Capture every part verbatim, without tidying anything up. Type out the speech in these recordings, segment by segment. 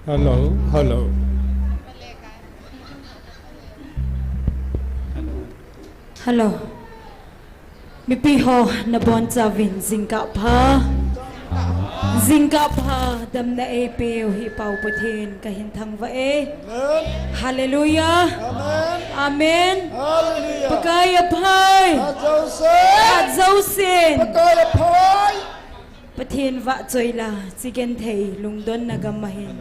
Hello, hello. Hello. Mipi ho, nabon chauvin jingkah pha. Jingkah pha, damna eipeu hi Pa-u Pathen kahin thangvah e. Amen. Hallelujah. Amen. Amen. Hallelujah. Pakai aphai. Phat jousen. Phat jousen. Pakai aphai. Pathen vahchoi la, chi genthei lungdonna gam ahin.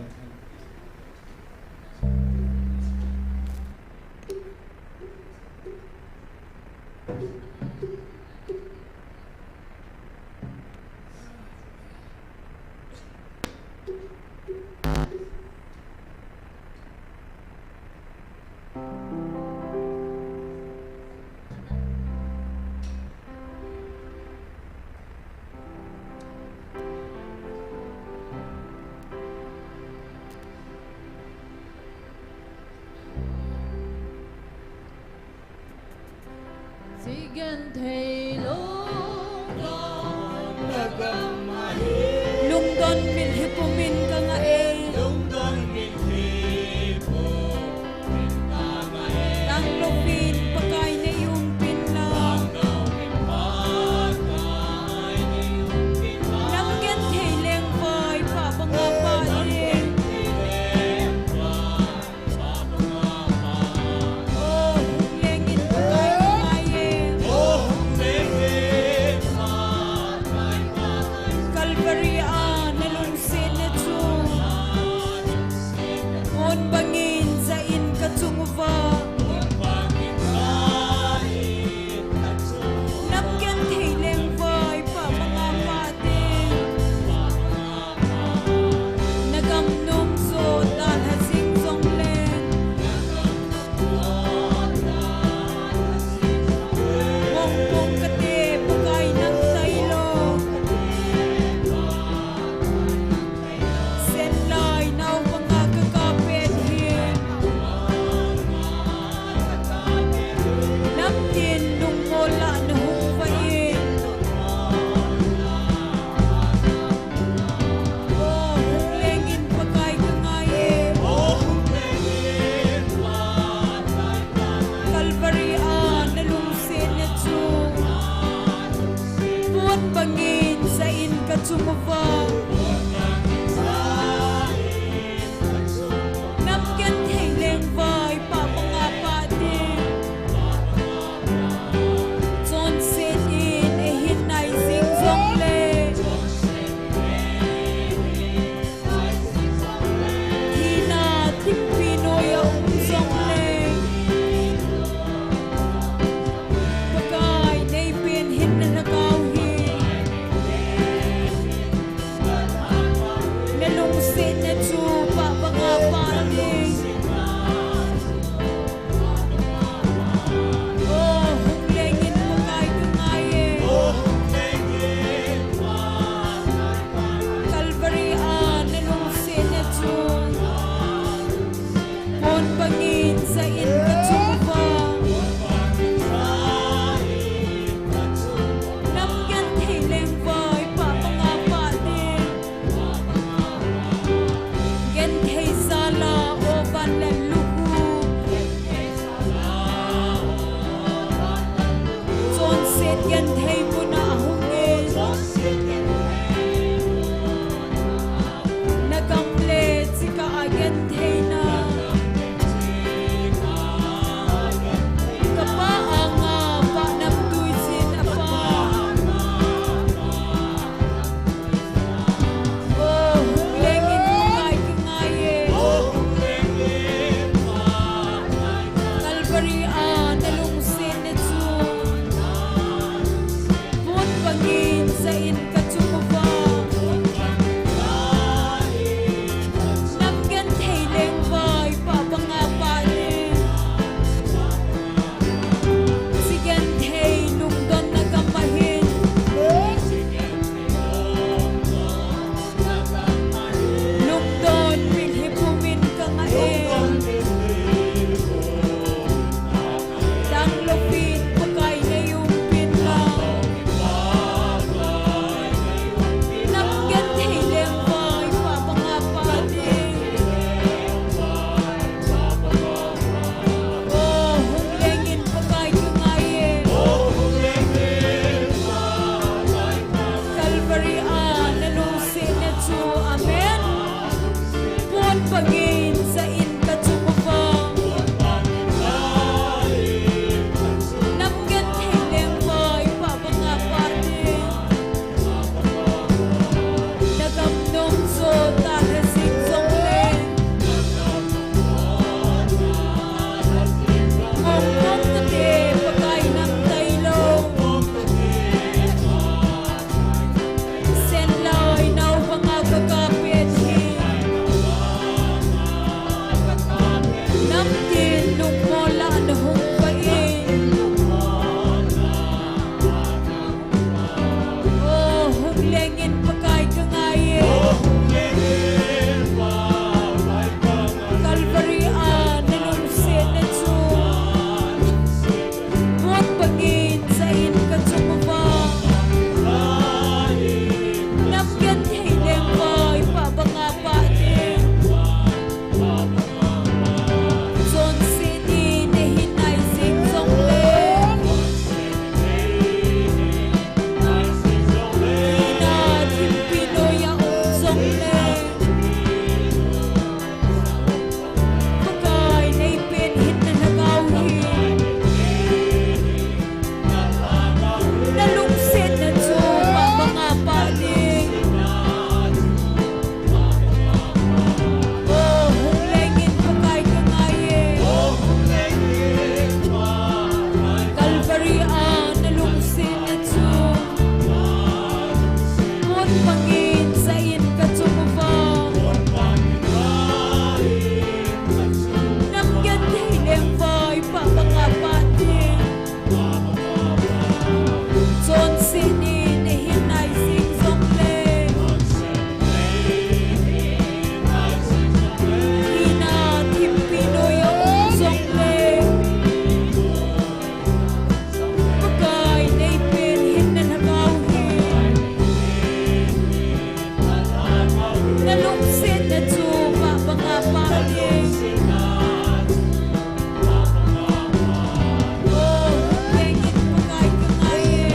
Chi genthei lungdon na gam ahi. Lungdon mitlhi pumin kangah e. Lungdon mitlhi pumin kangah e. Tanglo pin Pakai nei umpin lang. Tanglo pin Pakai nei umpin lang. Nam genthei lengvai pha banga pha ding. Calvary a na lungsetna chu, mun bangin jah in ka chung uva. Nam genthei lengvai pha banga pha ding. Na gam nom jo dalha jing jongleng, hung pung kate Pakai nang tailou. Sen lai nao banga ka kap pet hi. Namtin lungmol lah na hung vah in. O, hung lengin Pakai ka ngai e. Calvary a na lungsetna chu, mun bangin jah in ka chung uva. Nam genthei lengvai pha banga pha ding. Chonset in eihin nai jing jongleng, thina thingpi noiya um jongleng, Pakai nei pen hin na lhagao hi. Lengin Pakai ka ngai e. Calvary a na lungsetna chu pon bangin cha in ka chung uva. Nam genthei lengvai pah banga pah ding. Chonset ni na hin nai jing jongle, na thimpi noiya um jongle, Pakai nei pen hin na lhagao hi na lungsetna chu pah banga pah ding. O, hung lengin Pakai ka ngai e. Calvary a na lungsetna chu pon bangin cha in ka chung uva. Nam genthei lengvai pah banga pah ding. Chonset ni na hin nai jing jongle, na thimpi noiya um jongle, Pakai nei pen hin na lhagao hi na lungsetna chu pah banga pah ding. O, hung lengin Pakai ka ngai e.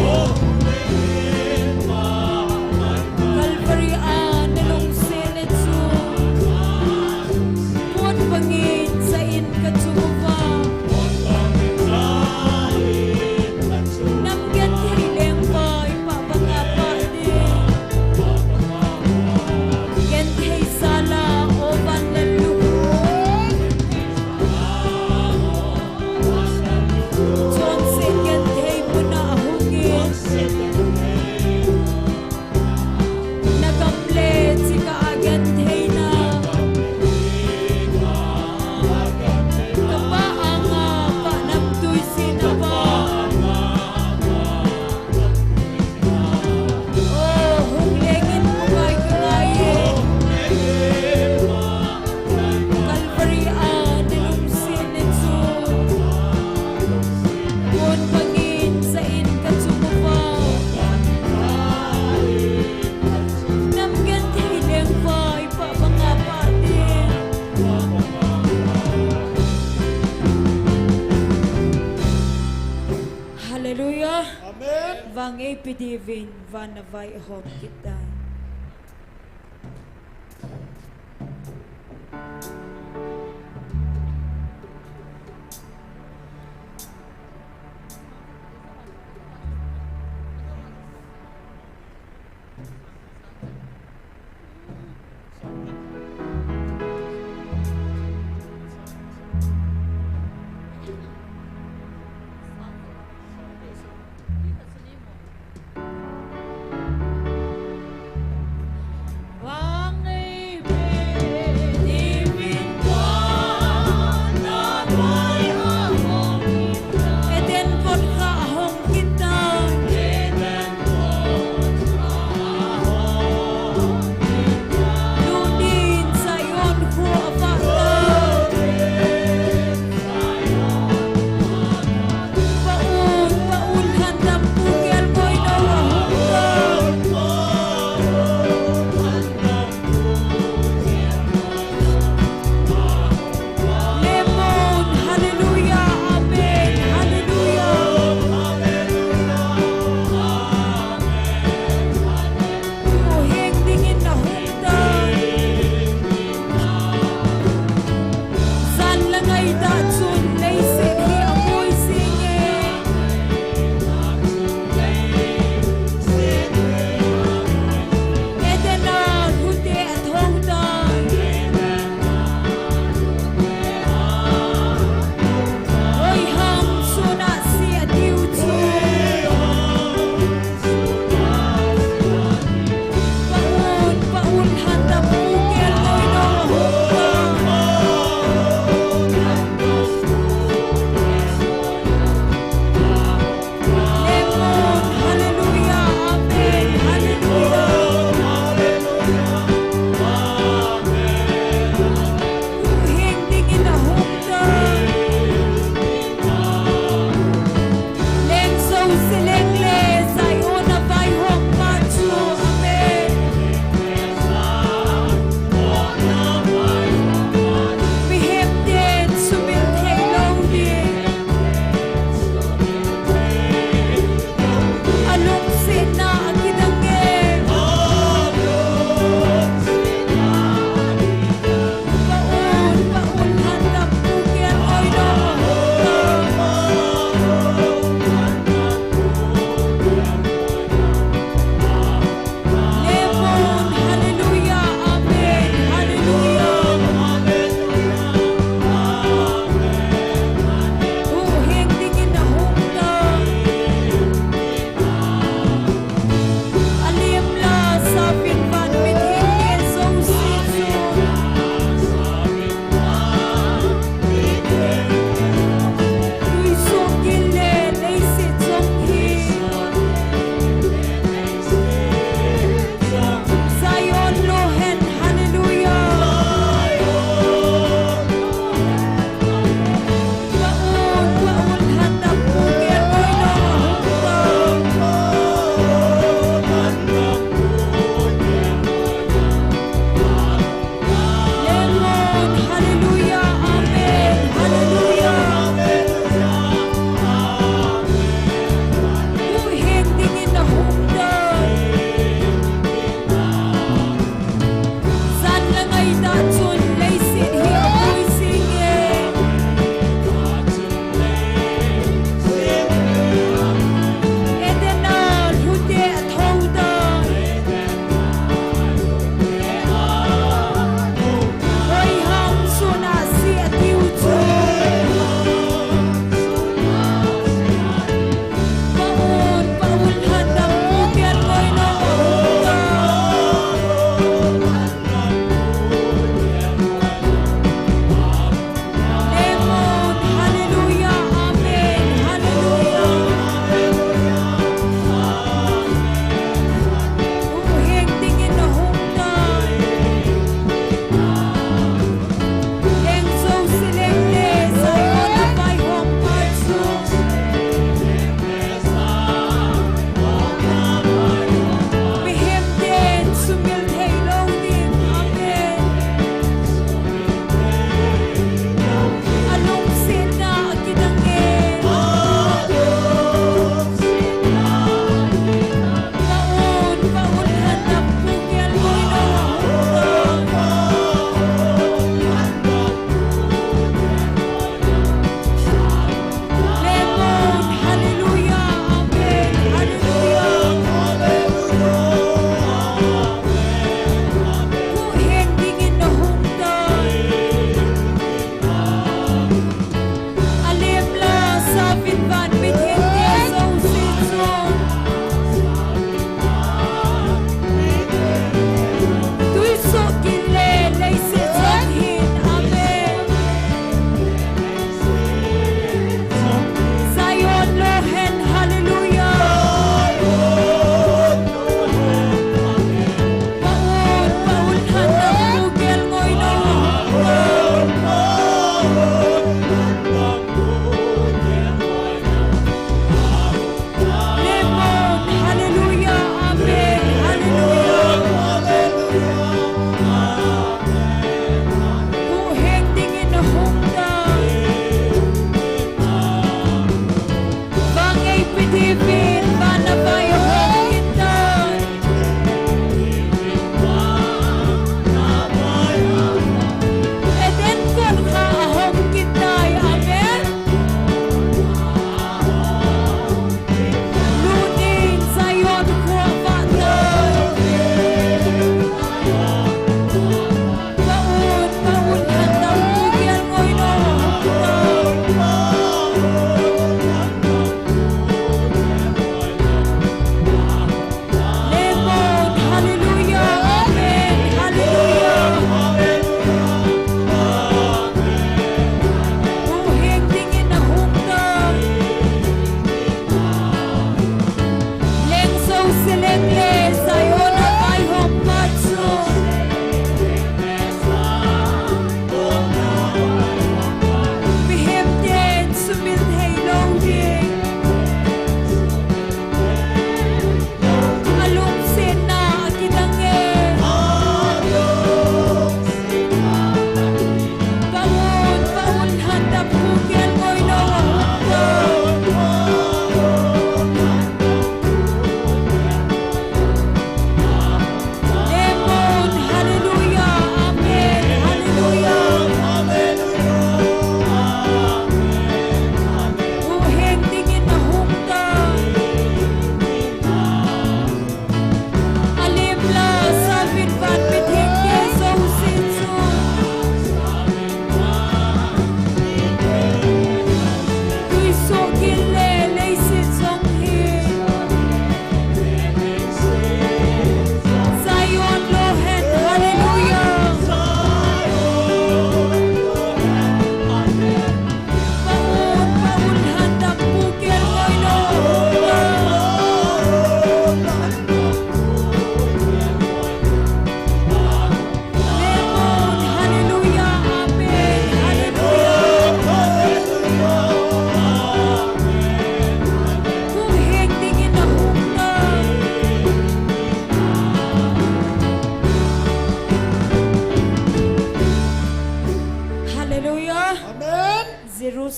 Calvary a na lungsetna chu pon bangin cha in ka chung uva. Nam genthei lengvai pah banga pah ding. Genthei jal a, o van lalnu. Chonset genthei mun a ahung in. Na gam le chika a gentheina. Ka pa anga pa namtui sina pa. O, hung lengin Pakai ka ngai e. Calvary a na lungsetna chu pon bangin cha in ka chung uva. Nam genthei lengvai pah banga pah ding. Hallelujah. Amen. Vang eipe diuvin van a vaihom kit tai.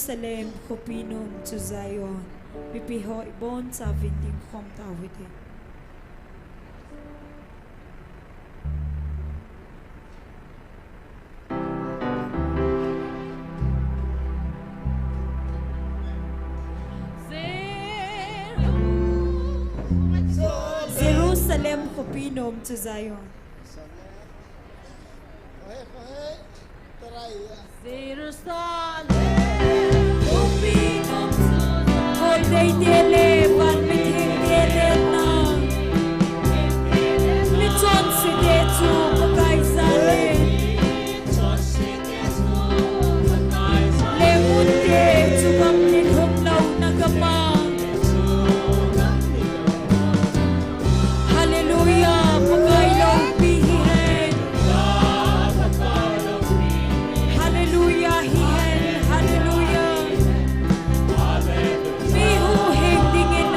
Jerusalem khopi nom chu Zion. Mipi ho ibonchauvin dingkhom tauhite. Jerusalem khopi nom chu Zion. Jerusalem khopi nom chu Zion. Hoitei te le van mithengte le na. Michonse te chu Pakai jal in. Lengmunte chu gam nilhum louna gam a. Hallelujah, Pakai loupi hihen. Hallelujah, hihen. Hallelujah. Mi huhhing dingin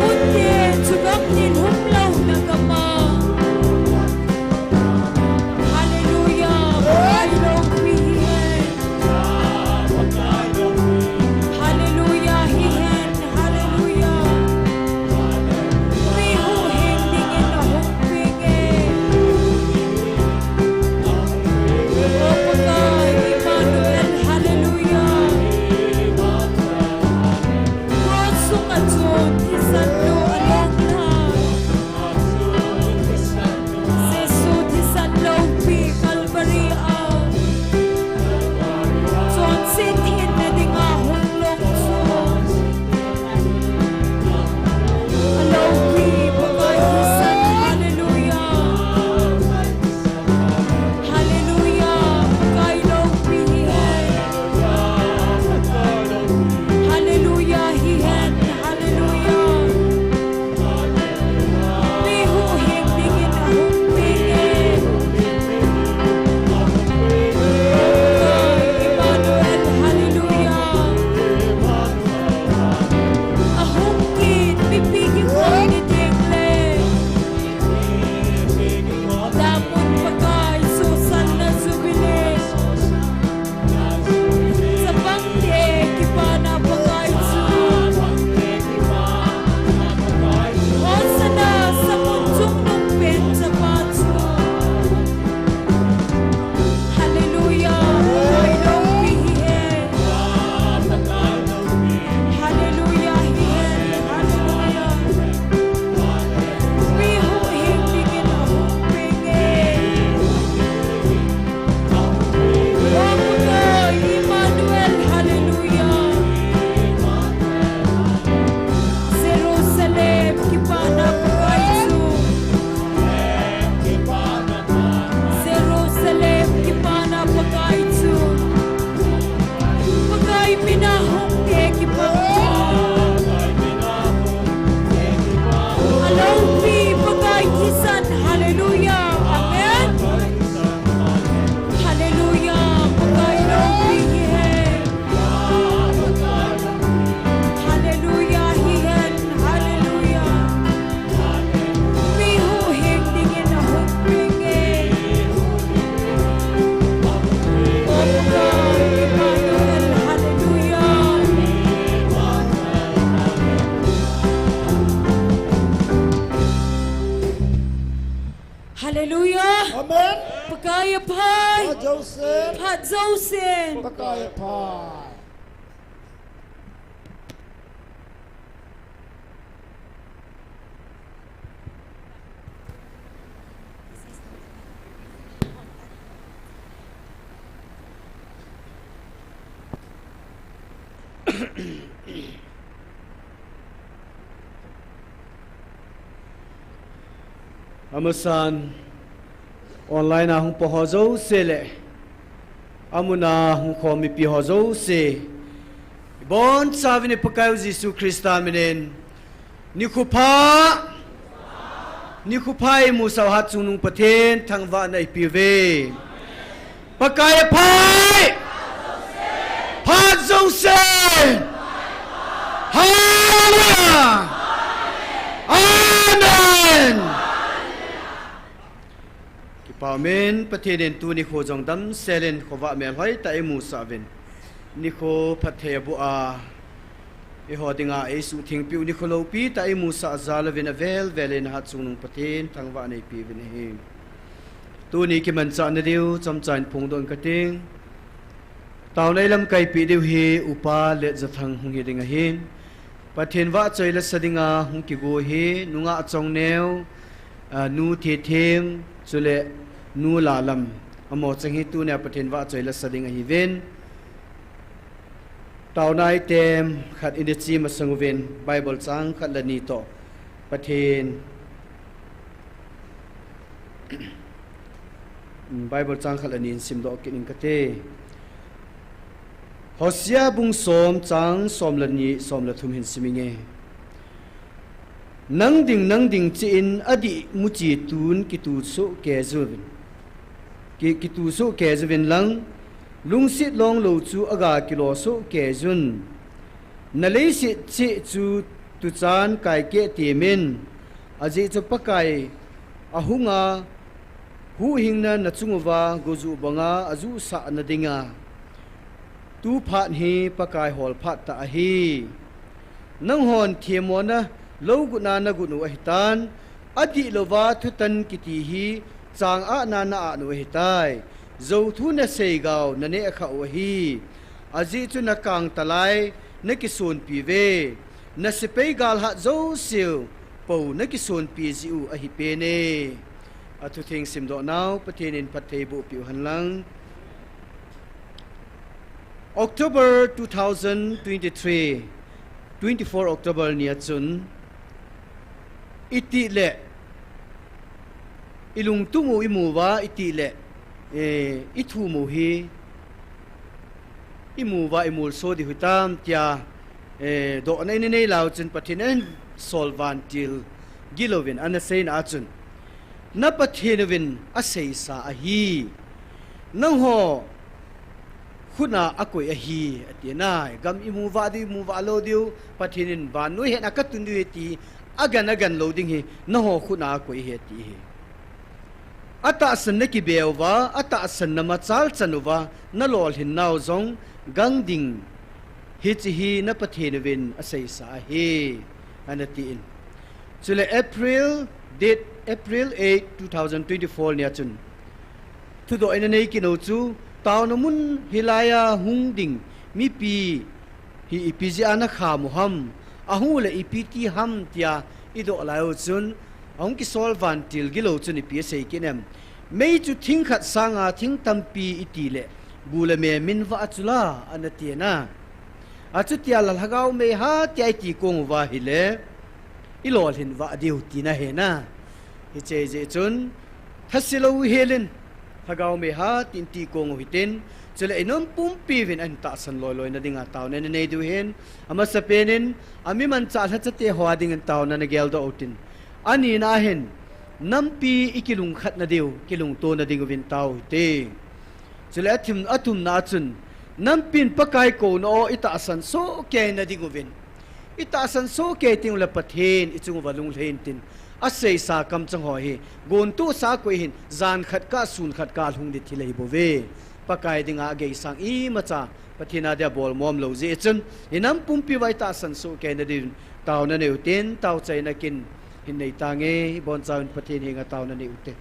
Muntin chugam nin humlouna gam a. Hallelujah. Pakai loupi hihen. Hallelujah hihen. Hallelujah. Mi huhhing dingin ahung peng e. O Pakai Emmanuel, hallelujah. Cross sunga chun thisan nu along tha. Jesu thisan loupi Calvary a chonset hinna dinga hung long chu. Aloupi Pakai thisan, hallelujah. Hallelujah, Pakai loupi hihen. Hallelujah hihen, hallelujah. Mi huhhing dingin ahung peng e. Pakai Emmanuel, hallelujah. Ahung kit mipi kikhom ni teng le. Damun Pakai suhsalna jubilee. Chapangte kipana Pakai chu. Hosanna, samun chungnung pen chapa chu. Hallelujah, Pakai loupi hihen. Hallelujah hihen. Hallelujah. Mi huhhing dingin ahung peng e. O Pakai Emmanuel, hallelujah. Jerusalem kipana Pakai chu. Jerusalem kipana Pakai chu. Pakai mina hung te kipah. Aloupi Pakai thisan, hallelujah, amen. Hallelujah, Pakai loupi hihen. Hallelujah hihen, hallelujah. Mi huhhing dingin ahung peng e. O Pakai Emmanuel, hallelujah. Hallelujah. Amen. Pakai aphai. Phat jousen. Phat jousen. Pakai aphai. Amasan, online a hung po ho jouse le, amun a hung khom mipi ho jouse, ibonchauvin i Pakaiu Jesu Christa minin, nikho pha, nikho pha imusah u Hatchungnung Pathen thangvahna ipe uve. Pakai aphai! Phat jousen! Hallelujah! Amen! Kipah umin, Pathen in tuni nikho jong damsel in khovah melhoi tah a imusah uvin, nikho phatthei aboh a, eiho dinga eisuhtheng piu nikho loupi tah a imusah jal uvin avel vel in Hatchungnung Pathen thangvahna ipe uvin ahi. Tuni kimanchahna diu chomcha in phongdoh ing kate. Taona eilamkai peh diu hi Upa Letjathang hung hi ding ahin. Pathen vahchoi lasa dinga hung kigo hi nungah Chongneo, a, Nu Thethem, chule Nu Lalam. Amaho cheng hi tunia Pathen vahchoi lasa ding ahiuvin. Taona item khat ina chim masang uvin Bible chang khat le ni toh Pathen Bible chang khat le ni in simdoh kit ing kate. Hosea bung som chang som le ni, som le thum hin sim inge. Nang ding, nang ding cheh in adih muchi tun kituh soh kei uvin. Ki, kituh soh kei uvin lang, lungset longlou chu aga kilo soh kei un. Na leiset cheh chu tuchan kaikeh temin, ajeh chu Pakai ahunga, huhhingna nachung uva gojuh banga ajuhsah nadinga tu phat hi Pakai hol phat tah ahi. Nanghon themmona lou gotna nagot u ahitan, adihlouva thutan kiti hi chang ahna na-at u ahitai. Jouthu nasei gao naneh khah u ahi. Ajeh chu nakang talai nakisonpi uve. Nasepai galhat jouseu pou nakisonpi jeh u ahi pene. Athutheng simdoh nau Pathen in phatthei boh peh u henlang. October two thousand twenty-three, twenty-four October ni a chun, itih le, ilungtup u imu uva, itih le, eh, ithum u hi, imu uva imolso diu hitam tia, eh, dohna inei lau chun Pathen in ahin sol vantil gilouvin ana seina a chun, na Pathen uvin aseisa ahi. Nangho khut a akoi ahi, ati nai. Gam imu uva diu, imu uva lou diu, Pathen in vannoi hetna katun diu ahi ti, agan agan lou ding hi, nangho khut a akoi ahi, ati hi. Atahsan nakibe uva, atahsan namachal chan uva, nalolhin nau jong, gang ding, hiche hi na Pathen uvin aseisa ahi, ana tin. Chule April, date April eight, two thousand twenty-four ni a chun, thudoh ina nei kit u chu, taona mun hilai a hung ding mipi hi ipi jeh a nakham u ham, ahung u le ipi ti ham tia idoh lai u chun, ahung kisol vantil gilou chun ipi asei kit em. Mei chu thing khat sanga thing tampi iti le, bu le me min vah chu la, ana ti na. Achutia la lhagao mei ha tia iti kong uva hile, ilolhin vah diu tina ahi na. Hiche jeh chun, thase lou helin, lhagao mei ha tin ti kong u hitin, chule inam pumpi uvin ahin tahsan loiloi nadinga taona nanei diu ahin, amasapen in, ami manchah lhachate ho a dingin taona nageldoh u hitin. Ani na ahin, nampi ikilungkhat nadiu, kilungto nading uvin tao hite. Chule athim, athumna a chun, nampin Pakai kouna o itahsan sohkei nading uvin, itahsan sohkei teng ule Pathen ichung uva lunglhai in tin, aseisa kamchang ho hi, gontohsa koi hin, jan khat kah, sun khat kah lhung ding thil ahi bouve. Pakai dinga ageisang imacha, Pathen a dia bolmom lou jeh chun, inam pumpi uva itahsan sohkei nadin, taona nei u hitin, taochaina kin hin nei tange, ibonchauvin Pathen henga taona nei u hite.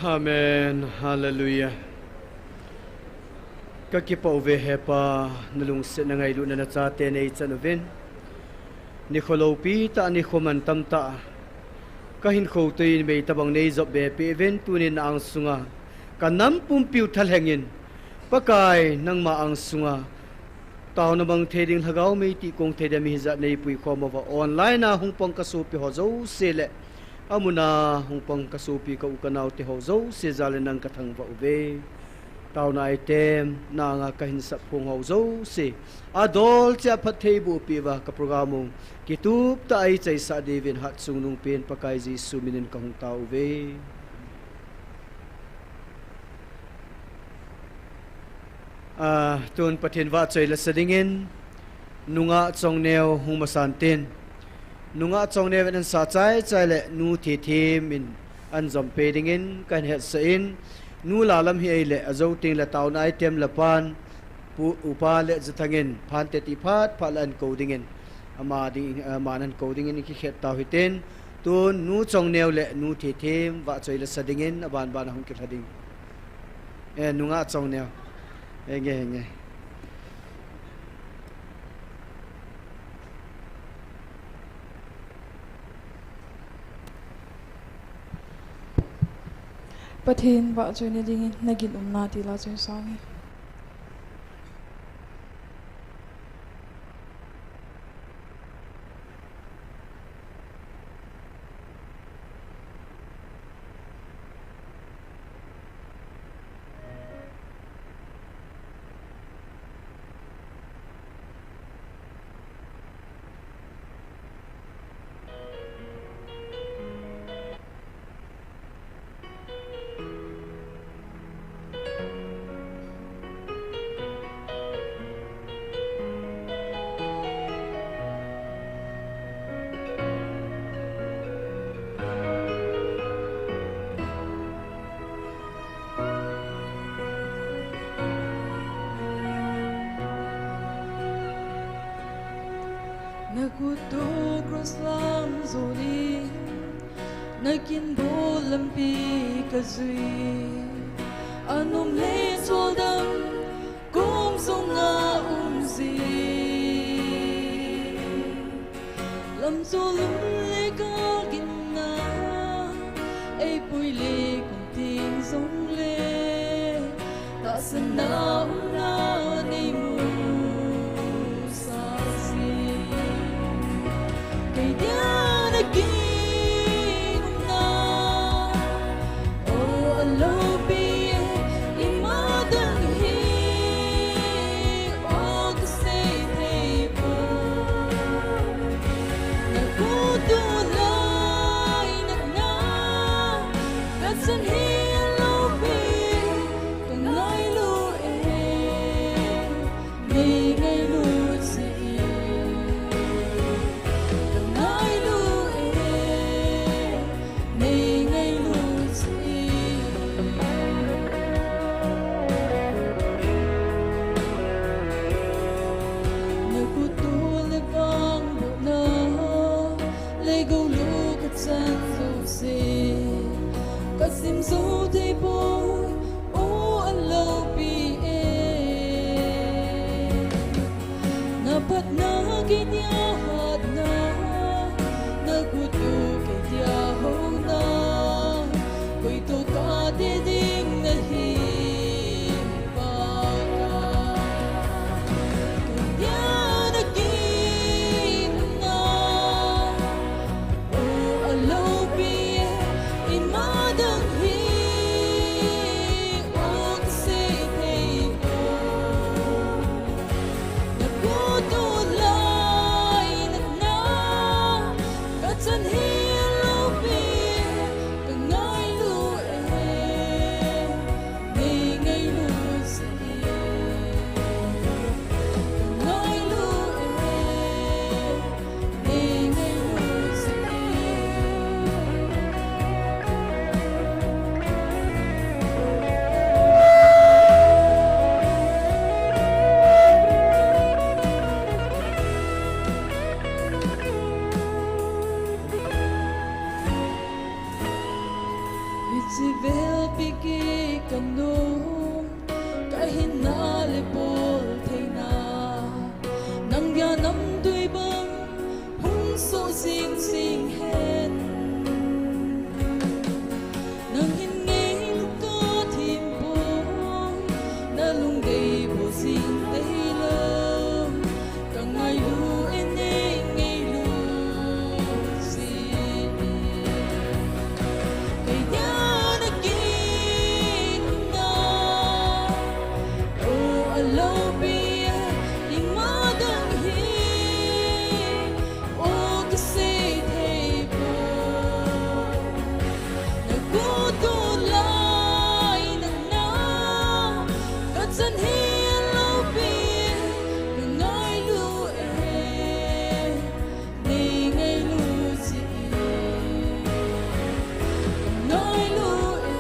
Amen. Hallelujah. Kakipah uve hepa, nalungsetna ngailutna nachate neichan uvin. Nikho lopi tah, nikho mantam tah. Kahinkho tui in mei tabang neijop be peh uvin, tunin na angsunga kanam pumpiu thalhengin, Pakai nangma angsunga taona mang thei ding, lhagao mei tih kong thei ding mi hijat neipui khom uva, online a hung pang kasopi ho jouse le amuna hung pang kasopi ka u kanaote ho jouse jal in nang kathangvah uve. Taona item nanga kahin sap phong ho jouse adol cheh a phattheiboh peh uva, ka program u kitup tah a eichaisah diuvin hatchungnung pen Pakai Jesu minin kahung tao uve. Ah, tun Pathen vahchoi lasa dingin Nungah Chongneo hung masan tin, Nungah Chongneo in ansah chaichai le Nu Thithem in anjom pe dingin kahin hetsah in, Nu Lalam hi ahile ajou tengle taona item lapan Pu Upa Letjathang in phante ti phatphat le ankou dingin, ama ding, aman ankou dingin ikikhet tau hitin, tun Nu Chongneo le Nu Thithem vahchoi lasa dingin abanban a hung kilha ding. Eh, Nungah Chongneo. Henge, henge. Pathen vahchoina dingin nagin umna tila choi sange. Nakhut u cross lam jolin, nakinbol lampi kajui, anom le choldam kom jong aum jing. Lamjol um le kagin na, eipui le kon ting jongle, tahsanna umna neimu sah jing. Kei dia nagin umna, o alopi e, ima dang hi, o kasei thei poi. Nakhut u lai natna, kachan hi alopi, kangailu e, nei ngailu jeh in. Kangailu e, nei ngailu jeh in. Nakhut u le vangbohna, leigou lu kachan jouse, kasim jou thei poi, o alopi e. Naphatna kei dia hatna, nakhut u kei dia houna, koi toh kate ding nahi, Pakai. Kei dia nagin umna, o alopi e, ima dang hi, o kasei thei poi. Nakhut u lai Nung kahinna le boltheina, nang dia namtui bang hung soh jing jing hen. Nang hin ngailu kathem poi, nalungdei bol jing tailou. Kangailu e, nei ngailu jin. Kei dia nakinunga, o aloupi, ima dang hi, o kasei thei poi. Naguto lai nana, kachan hi aloupi, kangailu e, nei ngailu jin. Kangailu e,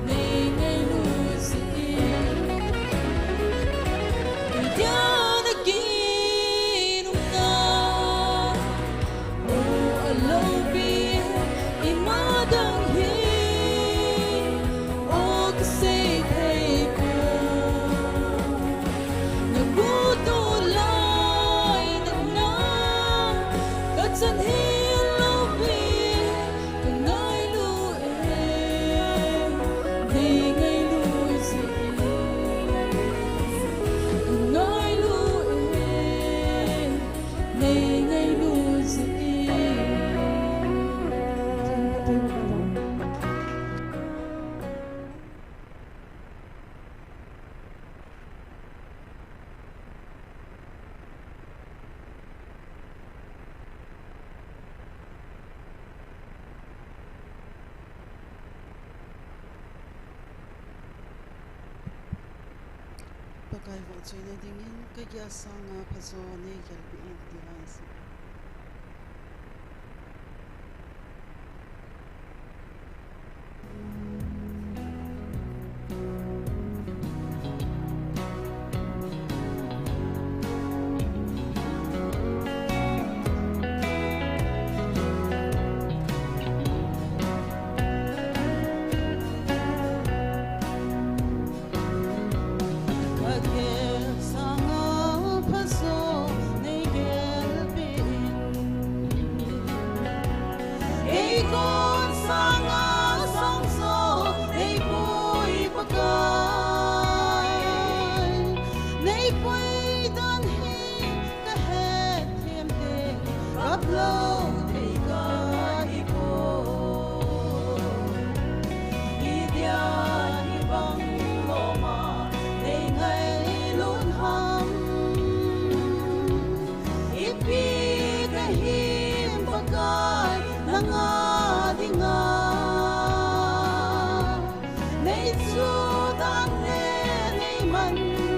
nei ngailu jin. Kei dia nakinunga, o aloupi, ima dang hi, o kasei thei poi. Naguto lai nana, kachan hi aloupi, kangailu e, nei ngailu jin. Kangailu e, nei ngailu jin. Pakai vahchoina dingin, kagei sanga phajo neigelpeh in, ti lai sa. Kagei sanga phajo neigelpeh in, kei kon sanga sangjo neipui Pakai. Neipui dan hi kahet them teng, kaplou thei kahi poi. Idia hibang loma nei ngailut ham? Ipi kahin Pakai nanga dinga? Nei chu dan le nei man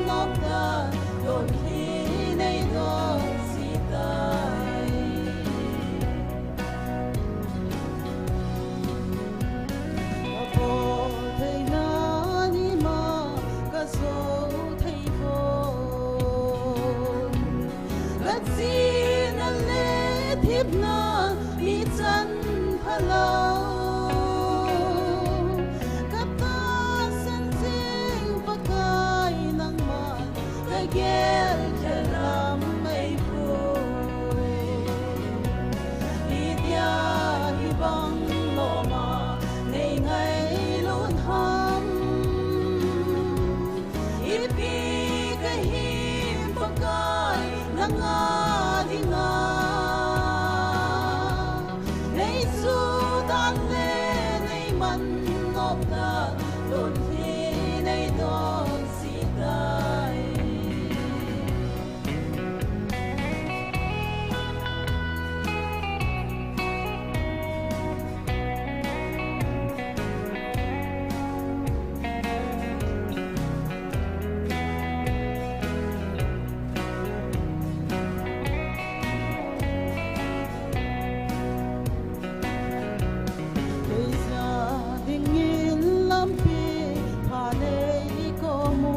nop dan, don hi nei don jing tai. Kaboltheina nima kajo thei poi. Kachena le thepna mi chan phalou. Katahsan jing Pakai nangman kagel khel lam eipoi. Idia hibang loma nei ngailut ham? Ipi kahin Pakai nanga dinga? Nei chu dan le nei man nop dan, don hi nei don jing tai. Kei ja dingin lampi pha nei ko mu.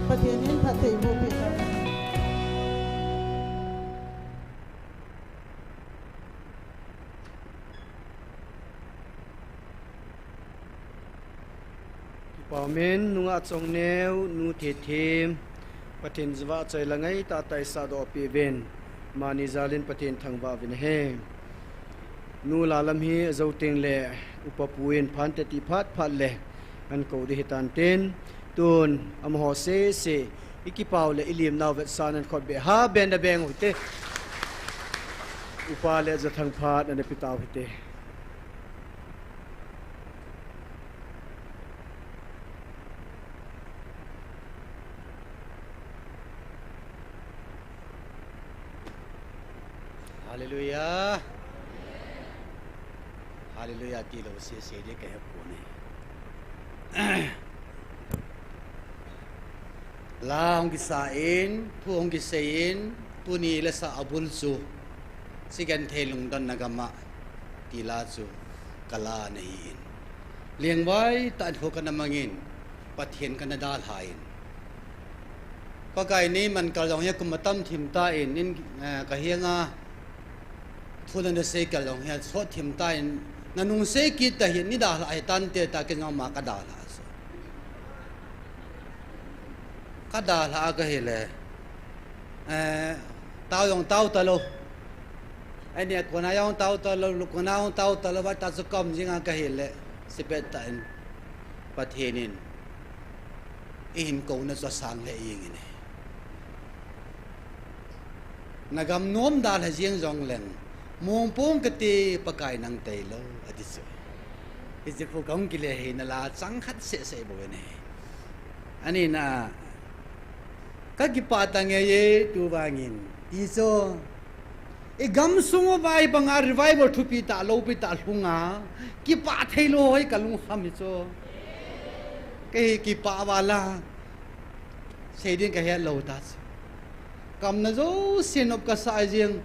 Pathen in phatthei boh peh tahen. Kipa umin, nungah Chongneo, nu Thethem, Pathen jova choi la ngai tah tah isahdoh peh uvin, mani jalin Pathen thangvah uvin ahi. Nu Lalam hi ajo teng le, upa pu in phan teti phat phat le, ahin kou ding ahitan tin, tun, amaho sese, i kipau le i limnau vetsahnan khut beh ha benda beng u hite. Upa le jathang phat ana pe tau hite. Hallelujah. Hallelujah, tilou sese ding kahe pon e. La hung kisa in, thu hung kisei in, tuni la sa abul chu, Sigenthei lungdonna gam a, ti la chu, ka la ana hi in. Lengvai tah in kho kana mang in, Pathen kana dalha in. Pakai nei man kal jong hi kum atam thim tan, in, eh, ka henga thu nana sei kal jong hi sot thim tan, nanung sei kit ta hi, nei dalha ahi tante tia ken jong ama ka dalha chu. Ka dalha a ka hi le, eh, tao jong tao talou. Ahi ne, kona jong tao talou, kona jong tao talou, va ta chu ka um jing a ka hi le, sipet tah in, Pathen in, i hin kouna chu asang lheh jeng in ahi. Na gam nom dalha jeng jong leng, mong pong kati Pakai nang tailou, ati chu. Hiche khu ka hung kile hi na la chang khat seh seh bou in ahi. Ani na, ka kipah tange ye tu vangin, ti chu. I gamsung uva hibanga revival thupi tah, loupi tah lhunga, kipah theilou hoi ka lungkham hi chu. Kei kipah vala, sei ding ka het lou ta chu. Ka umna jouse nop ka sa jeng.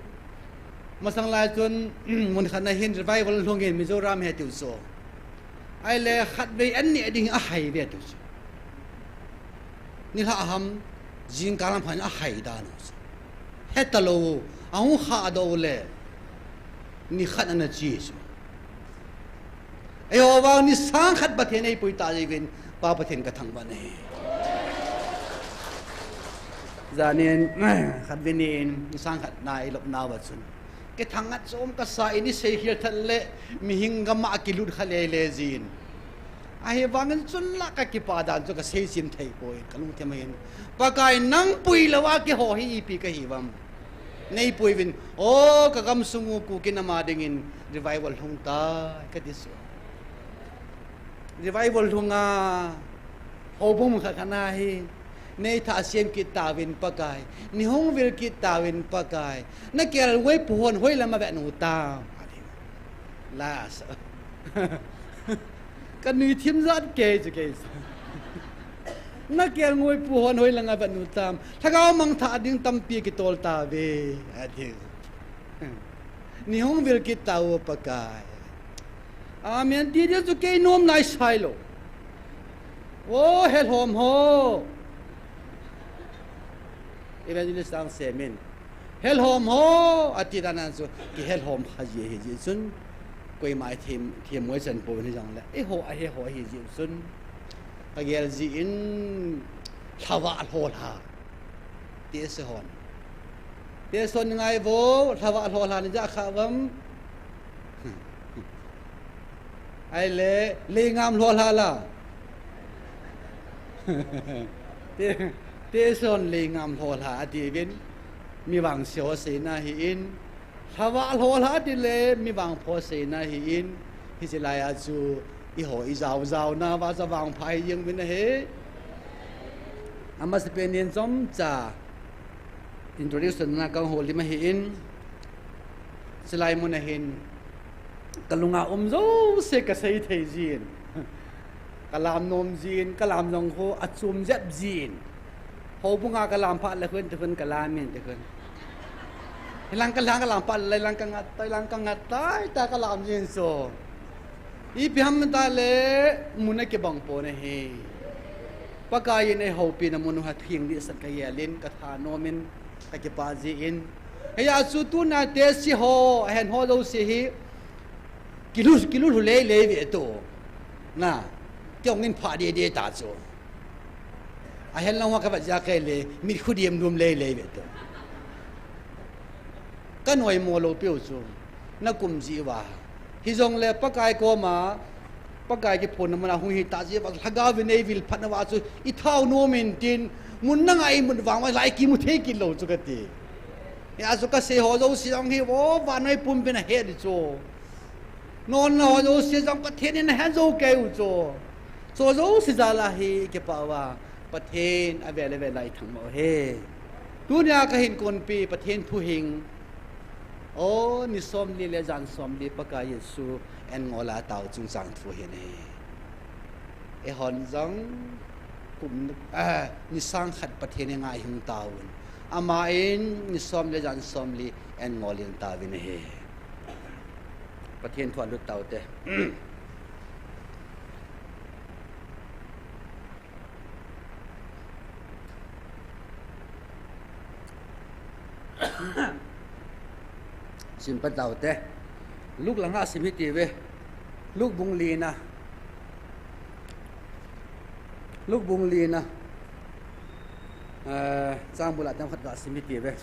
Masang lai chun, mun khat na hin revival lhung in Mizoram hi tiu chu. Ahile khatvei an neh ding ahai ve tiu chu. Nilhah ham, jingkah lam phat in ahai dan u chu. Hetalou, ahung khahdoh u le, nikhat ana chi chu. Eiho vang ni sang khat Pathen eipui ta jeh uvin, Pa Pathen ka thangvah e. Janin, khatvei nin, ni sang khat na i lop nauva chun. Kithang ngat chom ka sa in i seikhel tah le, mihing gam a kilut kha lele jin. Ahivangin chun la ka kipah dan chu ka seichim thei poi, ka lungthim a hin. Pakai nang pui louva keiho hi ipi ka hi uvam. Nei pui uvin, o ka gamsung u Kuki nam a dingin revival lhung tai, ka ti chu. Revival lhunga, houbung khat khat na hi, nei thah sem kit tauvin Pakai, nei hung vil kit tauvin Pakai, na kelngoi pu hon hoilam a vet u tam. Last. Ka nui thim jat kei chu kei chu. Na kelngoi pu hon hoilam a vet u tam. Lhagao mangthah ding tampi kitol tauve, ati. Nei hung vil kit tau Pakai. Amen. Ti ding chu kei nom nai sai lou. O, helhom ho. Evangelist Sangsemin. Helhom ho, ati dan a chu, kihelhom kha ji ahi jeh chun. Koima i them, them ngoi chan pon hi jong le. Eiho, ahi ho ahi jeh chun. Ka gel jin, lhava lhola. Tese hon. Tese hon ngai vo, lhava lhola ni ja kha uvam. Ahile, leingam lhola la. Te, tese hon leingam lhola, ati uvin. Mi vangse ho seina hi in. Lhava lhola ti le, mi vangpho seina hi in. Hiche lai a chu, eiho i jao jao nauva chu vangpha hi jeng uvin ahi. Amasapen in chomcha introduction na ka houlim ahi in, chulai mun a hin, ka lunga um jouse ka sei thei jin. Ka lam nom jin, ka lam jong khu achom jep jin. Houbung a ka lam phat le khun, ti khun ka lam in, ti khun. Hilang ka lang ka lang pa, lai lang ka ngat, tai lang ka ngat, tai ta ka lam jin so. Ipi ham ta le, mun a kibang pon ahi. Pakai in eihoupi na mun u ha thing di san ka yelin, ka thanom in, ka kipa ji in. Hei a chu tuna te si ho, a hen ho lo si hi. Kilu, kilu lu lei lei ve to. Na, kiong in pha de de ta chu. A hen lang ho ka va ja ke le, mit khu diem dum lei lei ve to. Ka noi mo lo piu chu. Na kum ji va. Hi jong le Pakai koma, Pakai kiphonna mun a hung hi ta ji va, Lhagao vin ei vil phat na va chu, i thau nom in tin, mun na ngai mun vang va lai kimu thei kit lo chu ka ti. Ya chu ka sei ho jo si jong hi, vo, va noi pum pin a he di chu. Non na ho jo si jong Pathen in a hen jo ke u chu. Chu jo si ja la hi kipa va, Pathen a ve le ve lai thang mo he. Tunia ka hin kon pi, Pathen thu hing. O, ni som li le jan som li Pakai Jesu en ngol a tao chungchang thu hi nei. Eihon jong kum, ah, ni sang khat Pathen e ngai hing taun. Ama in ni som le jan som li en ngol in tauvin ahi. Pathen thu a lut tau te. Sim pa tau te. Luk langa sim hi ti ve. Luk bung lina. Luk bung lina. Eh, chang bula tem khat ga sim hi ti ve.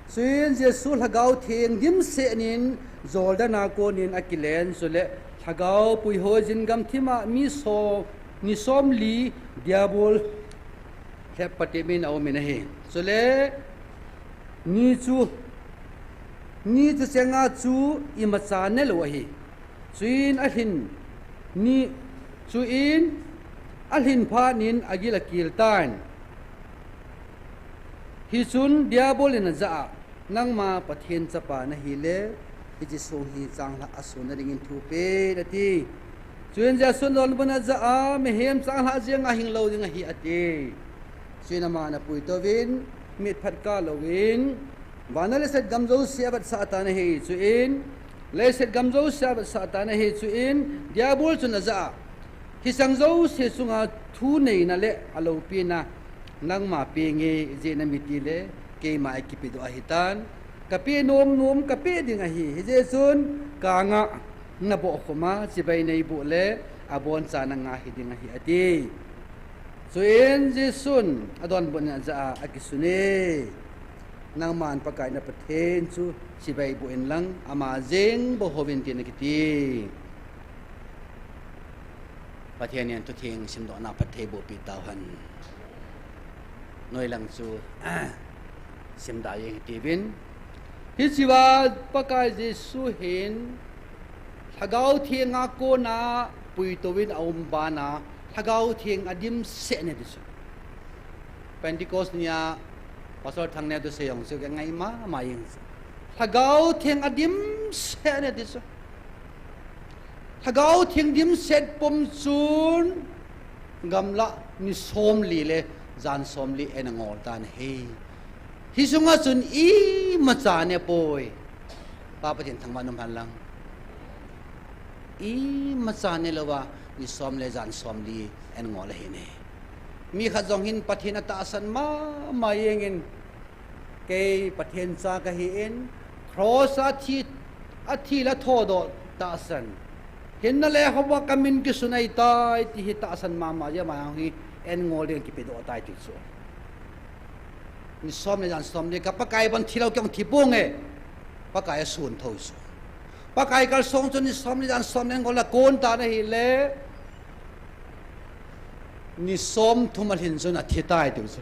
Chuin Jesu Lhagao Theng dimset in Jordan a konin a kilen, chule Lhagao puihoi jin gamthim a mi so, ni som li Diabol lhep patep in a um in ahi. Chule ni chu, ni chu chenga chu imacha ne lo ahi. Chuin a lhin ni, chuin a lhin phat in a gil a kil tan. Hichun Diabol in a ja a, nangma Pathen chapa na hi le, hiche song hi changlhah a sun na dingin thu pe in ati. Chuin Jesu in adonbut in a ja a, mihem changlhah jeng a hing lo ding ahi ati. Chuin aman a puitou vin, mitphat kah louvin, van le leiset gam jouse a vetsah tan ahi. Chuin leiset gam jouse a vetsah tan ahi. Chuin Diabol chun a ja a, hiche sang jouse chunga thu neina le a loupina nangma peng e, ijeh inem itile keima a kipedoh ahi tan. Ka pe nom nom ka pe ding ahi. Hijeh chun ka anga na bohkhum a, chibai nei boh le aboncha na nga hi ding ahi, ati. Chuin Jesun adonbut in a ja a, akisun e, nangman Pakai na Pathen chu chibai boh in lang, ama jeng bou houvin tin akiti. Pathen in thutheng simdohna phatthei boh pi tau hen. Noi lang chu, ah, simda jeng hiti vin. Hichea Pakai Jesu hin Lhagao Theng a kona puitou vin a um bana, Lhagao Theng a dimset ne ti chu. Pentecost nia Pastor Thang ne tu sei jong chu ka ngai mama jeng chu. Lhagao Theng a dimset ne ti chu. Lhagao Theng dimset pum chun gamlah ni som li le jan som li en a ngol tan ahi. Hiche sunga chun imacha ne poi. Pa Pathen thangvah in um hen lang. Imacha ne louva ni som le jan som li en ngol ahi ne. Mi khat jong hin Pathen atahsan mama jeng in, kei Pathen cha kahi in, cross a thi, athi le athodoh tahsan. Hinna le houva ka min kisun ahitai, ti hi tahsan mama jeng, ama jong hi en ngol ding kipedoh tai ti chu. Ni som le jan som le ka Pakai ban thi lou kei jong thi ponge. Pakai asun thou chu. Pakai kalsong chu ni som le jan som le en ngol a kon tan ahile, ni som thum alhin chun athi tai tiu chu.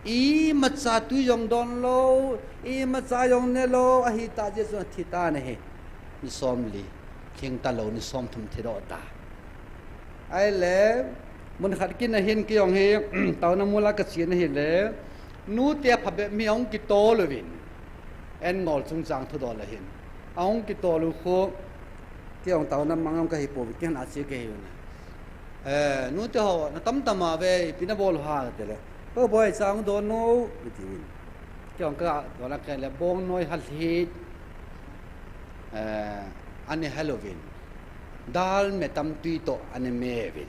Imacha tui jong don lou, imacha jong ne lou, ahitah jeh chun athi tan ahi. Ni som li, lhing ta lou, ni som thum thidoh ta. Ahile, mun khat kin ahin kei jong hi, taona mol a kache na hile, nute aphabep mi ahung kitol uvin. En ngol chungchang thudol ahin. Ahung kitol u khu, kei jong taona mang jong kahi pouve, kei hon a che kahi u na. Eh, nute ho, na tamtam a ve, ipi na bol u ham tile. Ko boi chang don no, iti. Kei ong ka don a kei le bong noi hal hit. Eh, ani hal uvin. Dal me tam tui to ani me vin.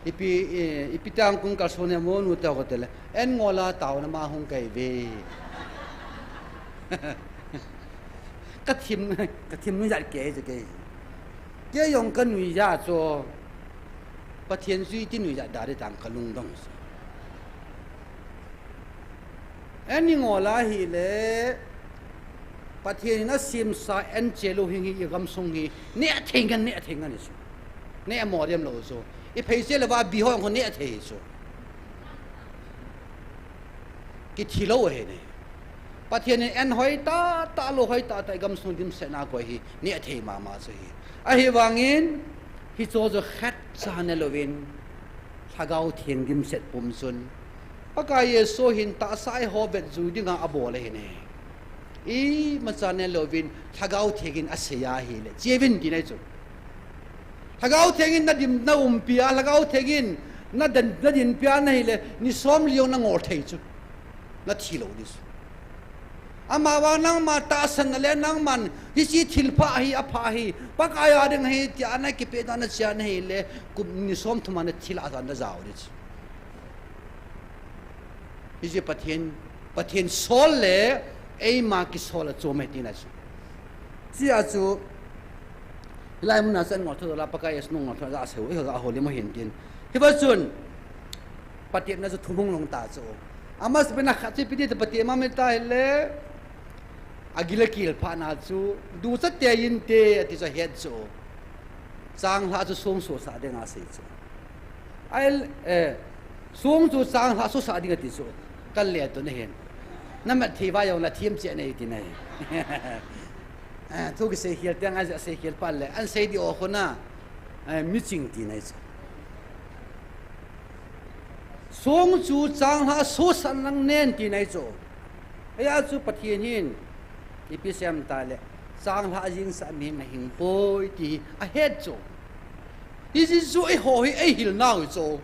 Ipi, eh, ipi tang kung kal so ne mo nu te ko te le. En ngo la tao na ma hung kai ve. Ka thim, ka thim nu jat kei je kei. Kei ong ka nui ja cho. Pathian zui ti nui ja da de tang ka lungdong so. Ani ngo la hi le, Pathian in a simsa en che lo hing hi i gamsung hi, ne a thei ngan, ne a thei ngan i su. Ne a mo dem lo su. I phei che le va bi ho ko ne a thei su. Ki thi lo he ne. Pathian in en hoi ta, ta lo hoi ta, ta i gamsung dimset na ko hi, ne a thei ma ma su hi. Ahi vangin, hi cho cho khat cha ne lo vin, Lhagao Theng dimset pum chun. Pakai Jesu hin tahsa i ho vet zui dinga a bol ahi ne. I macha ne lo vin Lhagao Theng in a sei a hi le. Chi vin ti nai chu. Lhagao Theng in na dim na umpi a, Lhagao Theng in na dan, na dinpi a na hi le, ni som liong na ngol thei chu. Na thi lo ni chu. Ama vang nangma tahsan na le nangman, hi chi thil pha hi, a pha hi, Pakai a ding hi, ti a na kipe na na chia na hi le, kum ni som thum a na thil a na zau ni chu. Hi chi Pathian, Pathian sol le, eima kisol a chom e ti na chu. Chi a chu, hilai mun a chan ngol tho la Pakai Jesu ngol tho la a seu, i ho la a ho le mo hin tin. Hi va chun, Pathian na chu thumung long ta chu. Ama se na khat chi pi ti Pathian ma me ta hi le, a gila kil pha na chu, du cha te in te, a ti cha het chu. Chang hla chu sung su sa ding a sei chu. Ai, eh, sung chu chang hla su sa ding a ti chu. Kan le tu na hin. Na mat thei va yong la thiam che nei ti nei. Eh, thu ki sei khial tiang a sei khial pa le. An sei di o khona. Eh, mi ching ti nei chu. Sung chu chang hla su san lang nen ti nei chu. Ei a chu Pathian hin. Ipi sem ta le. Chang hla jing sa mi na hing poi ti a het chu. Hi Jesu ei ho hi ei hil nau hi chu.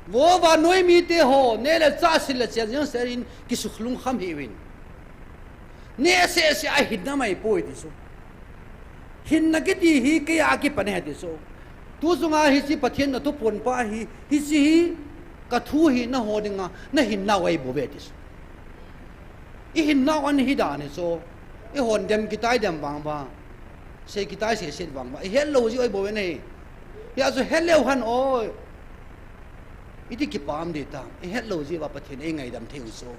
Vo vannoi mite ho, ne le cha sil le chen jeng se in kisukhlung kham hi vin. Ne se se a hinna mai poi ti chu. Hinna kiti hi kei a kipan he ti chu. Tu chunga hi chi Pathian na tu pon pa hi, hi chi hi ka thu hi na ho dinga, na hinna wai bo ve ti chu. I hinnau an hi dan hi chu. I hon dem kitai dem vang vang. Sei kitai sei set vang vang. I het lo ji oi bo ve nei. Hi a chu het leu han oi. I ti kipam di ta. I het lo ji va Pathian ei ngaidam thei u chu.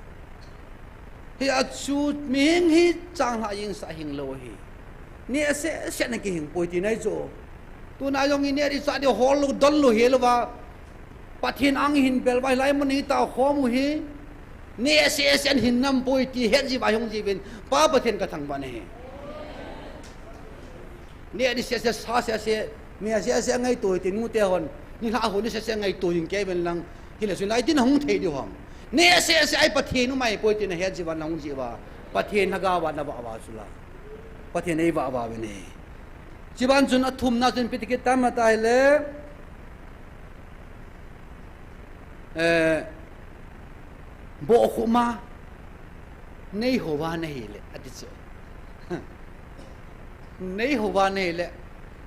Hi a chu mihing hi chang hla jing sa hing lo hi. Ni a se se na kihing poi ti nei chu. Tuna jong i ne ri sa di hol lo don lo hi lo va. Pathian ang hin bel vai lai mun hi ta khom u hi. Ni a se se an hin nam poi ti het ji va hung ji vin. Pa Pathian ka thangvah e. Ni a ni se se sa se se, ni a se se ngai to ti nu te hon. Ni hla hon ni se se ngai to jing kei ven lang. Hi le sun lai tin hung thei di hong. Ni a se se ai Pathian u mai poi ti na het ji va na hung ji va. Pathian na ga va na va va su la. Pathian ei va va ve ne. Chi van chun a thum na chun pi ti ki tam a ta hi le. Eh, bo khu ma. Nei ho va na hi le, a ti chu. Nei ho va na hi le.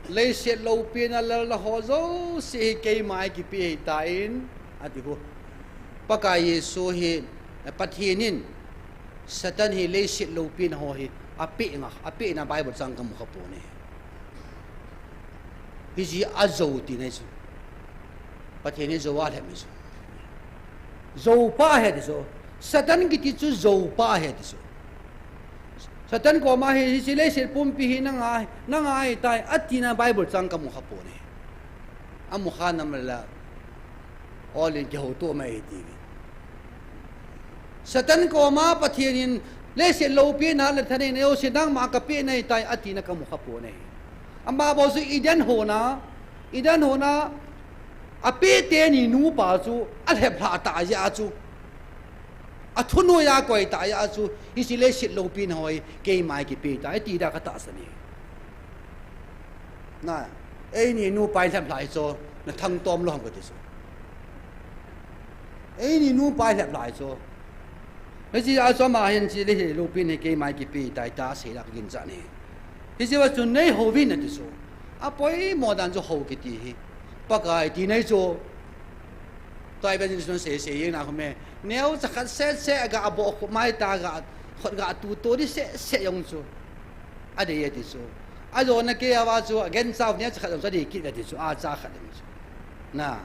Leiset lopi na lal na ho zo si hi kei mai ki pi hi ta in, a ti hu. Pakai Jesu hi, eh, Pathian in, Satan hi leiset lopi na ho hi, a pi nga, a pi na Bible chang ka mu kha po ne. Hi ji a zo ti nei chu. Pathian hi zo a lhem hi chu. Zo pa he ti chu. Satan kiti chu zo pa he ti chu. Satan koma hi, hi chi leiset pumpi hi na ngai, na ngai tai, a ti na Bible chang ka mu kha po ne. A mu kha nam la. Olin ki ho tu mai ti. Satan koma Pathian in leiset lopi na le thaneina jouse nangma ka pe nei tai a ti na ka mu kha po nei. Ama bo su Eden hona, Eden hona a pe te ni nu pa chu a lhep hla ta ja chu. A thu noi a koi ta ja chu. Hi chi leiset lopi na hoi kei mai ki pe tai ti da ka ta sa ni. Na, ei ni nu pai lhem lai chu, na thang tom lo ham ka ti chu. Eini nupa lhep lai chu. Hiche a chu ama hin hiche le hi loupin hi keima kipe tai tia asei la kaginchat e. Hiche a chu neihouvin ati chu. Apoimo dan chu hou kiti hi. Pakai ti nei chu. Tua evangelist in asei sei jeng na khu me. Neocha khat sese aga aboh khu mai ta ga khut ga tu to di sese jong chu. Adei ati chu. Ajona kei a va chu agencha neocha khat jong chu adei kit ati chu. Acha khat jong chu. Na.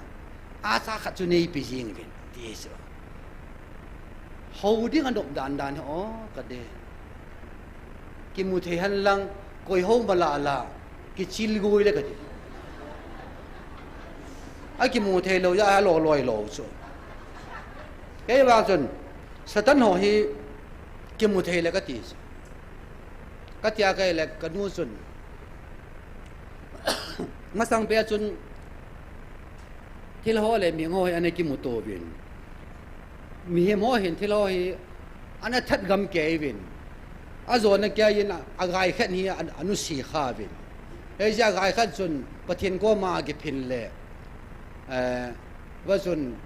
Acha khat chu neipe jeng uvin ti chu. Hou ding anop dan dan hi o kati. Kimu thei hen lang, koi hou mala la, kichil goi le kati. Akimu thei lou, ja lo loi lou chu. Kei vang chun, Satan ho hi kimu thei le kati chu. Katia kei le kanu chun. Masang pet chun, Thil ho le mihing ho hi ana kimuto uvin. Mihem ho hin thil ho hi ana that gam kei uvin. Ajona kei in a, agai khat hi a, anusi kha uvin. Hiche agai khat chun Pathen koma akiphin le, eh, va chun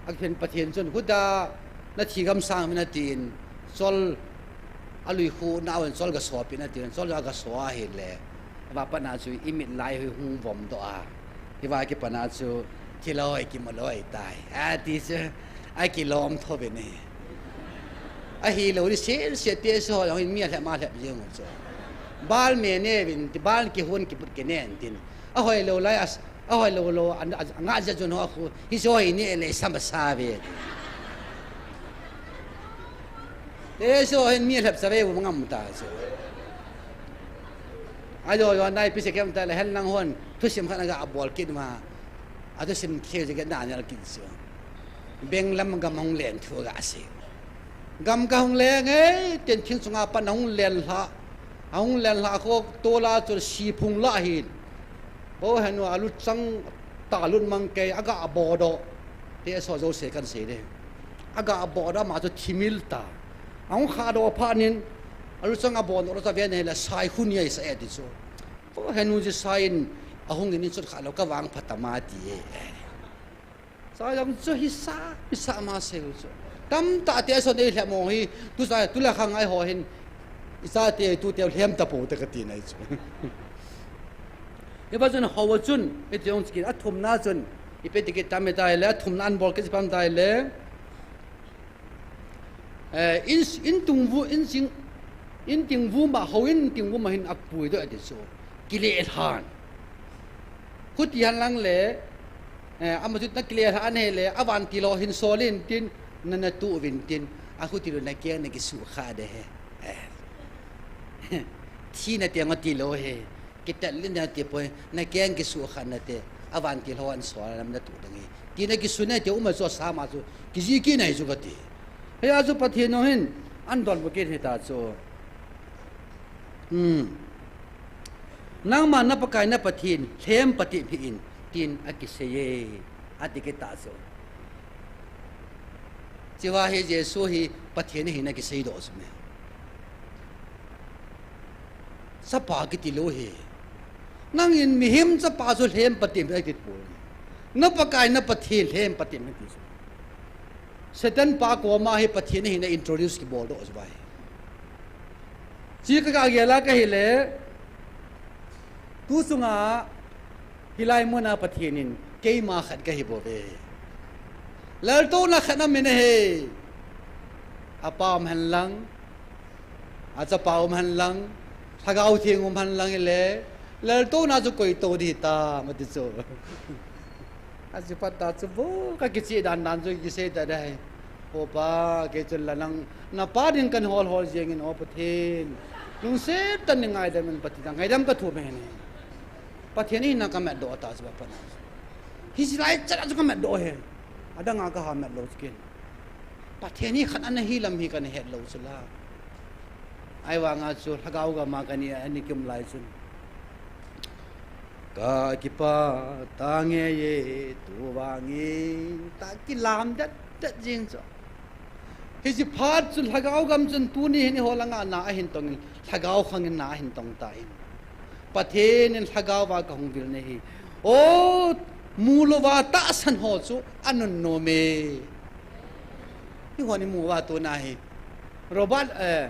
akiphin Pathen chun huda nathi gam sang uvin atin chol alui khu na uvin chol gaso pin atin chol gaso ahile. Ava pat na chu imit lai hi hung vom doh a. Hiva kipat na chu thil ho hi kimu lou ahitai. Ati chu akilom tho uvin e. Ahilou di sel se te so jong hin mi alhep ma lhep jeng u chu. Bal me ne uvin ti bal kihon kiput kine tin. Ahoi lou lai a, ahoi lou lou, a, a, anga ja jun ho khu, hiche ho hi ne le sam sa ve. Te so hin mi lhep sa ve u ngam ta chu. Ajo jo nai pi se kem ta le hen lang hon, thusim khat aga bol kit ma. Athusim thil je ke na nel kit chu. Benglam gam hung len thu aga sei. Gam kahung leng e, tin thing chunga pat ahung len lha. Ahung len lha khu tola chu siphung la hin. Bo henu alut chang ta lut mang kei aga bodoh. Te so jo se kan sei de. Aga bodoh ama chu thimil ta. Ahung kha doh phat nin. Alut chang abodoh lo ta ve ne la sai khu ni ai sa e ti chu. Bo henu ji sai in ahung in chut kha lou ka vang phat ama ti e. Sa jong chu hisa, hisa ma sei u chu. Tamtah te so nei lhep mo hi, tu sa, tu la khang ai ho hin. Icha te, tu te lhem ta po te kati nai chu. Hiva chun hou chun, iti jong chikin athumna chun, ipi ti kit tam itai le, athumna an bol kit pam tai le. Eh, in, in tungvu, in sing, in tingvu ma, hou in tingvu ma hin akipui doh ati chu. Kile lhan. Khuti hen lang le, eh, ama chu na kile lhan hile, avantil ho hin sol in tin, na, na tu uvin tin, akhuti lou na keng na kisu kha de he. Eh. Thina te nga ti lou he. Kitel in na ti poi, na keng kisu kha na te, avantil ho an sol na tu ding e. Ti na kisu na te uma chu sa ma chu, kiji kit nai chu kati. Hia chu Pathen jong hin, an donbut kit hita chu. Hmm. Nangma na Pakai na Pathen, lhem patep hih in, tin akisei e, ati kit ta chu. Chua hi Jesu hi Pathen ahina kisei doh chu me. Chapa kiti lou hi. Nangin mihem chapa chu lhem patep hih in ati poi. Na Pakai na Pathen lhem patep hih in ati chu. Satan pa koma hi Pathen ahina introduce kibol doh chu vai. Chi ka, ka gel a ka hile, tu chunga hilai muna Pathen in keima khat ka hi bou ve. Laltouna khat na min ahi. Apa um hen lang, achapa um hen lang, Lhagao Theng um hen lang ile, laltouna chu koi to di ta, mati chu. Achu pat ta chu bo, ka kichih dan dan chu kisei ta dai. O Pa, kei chun la nang, na pa ding kan hol hol jeng in, O Pathen. Lungset tah in nei ngaidam in Pathen, ngaidam ka thum e ni. Pathen in na ka mat doh ta chu pa na. Hiche lai chan a chu ka mat doh e. Adang a ka ha mat lou chu ken. Pathen hi khat ana hi lam hi ka na het lou chu la. Ahivang a chu Lhagao gam a ka ni, ani kium lai chun. Ka kipah tange ye, tu vang in, ta kilam det det jing chu. Hiche phat chun Lhagao gam chun tuni hin eiho langa na ahin tong in, Lhagao khang in na ahin tong ta in. Pathen in Lhagao va ka hung vil na hi. O, mu louva tahsan ho chu anunnom e. Hon imu uva tuna hi. Robert, eh,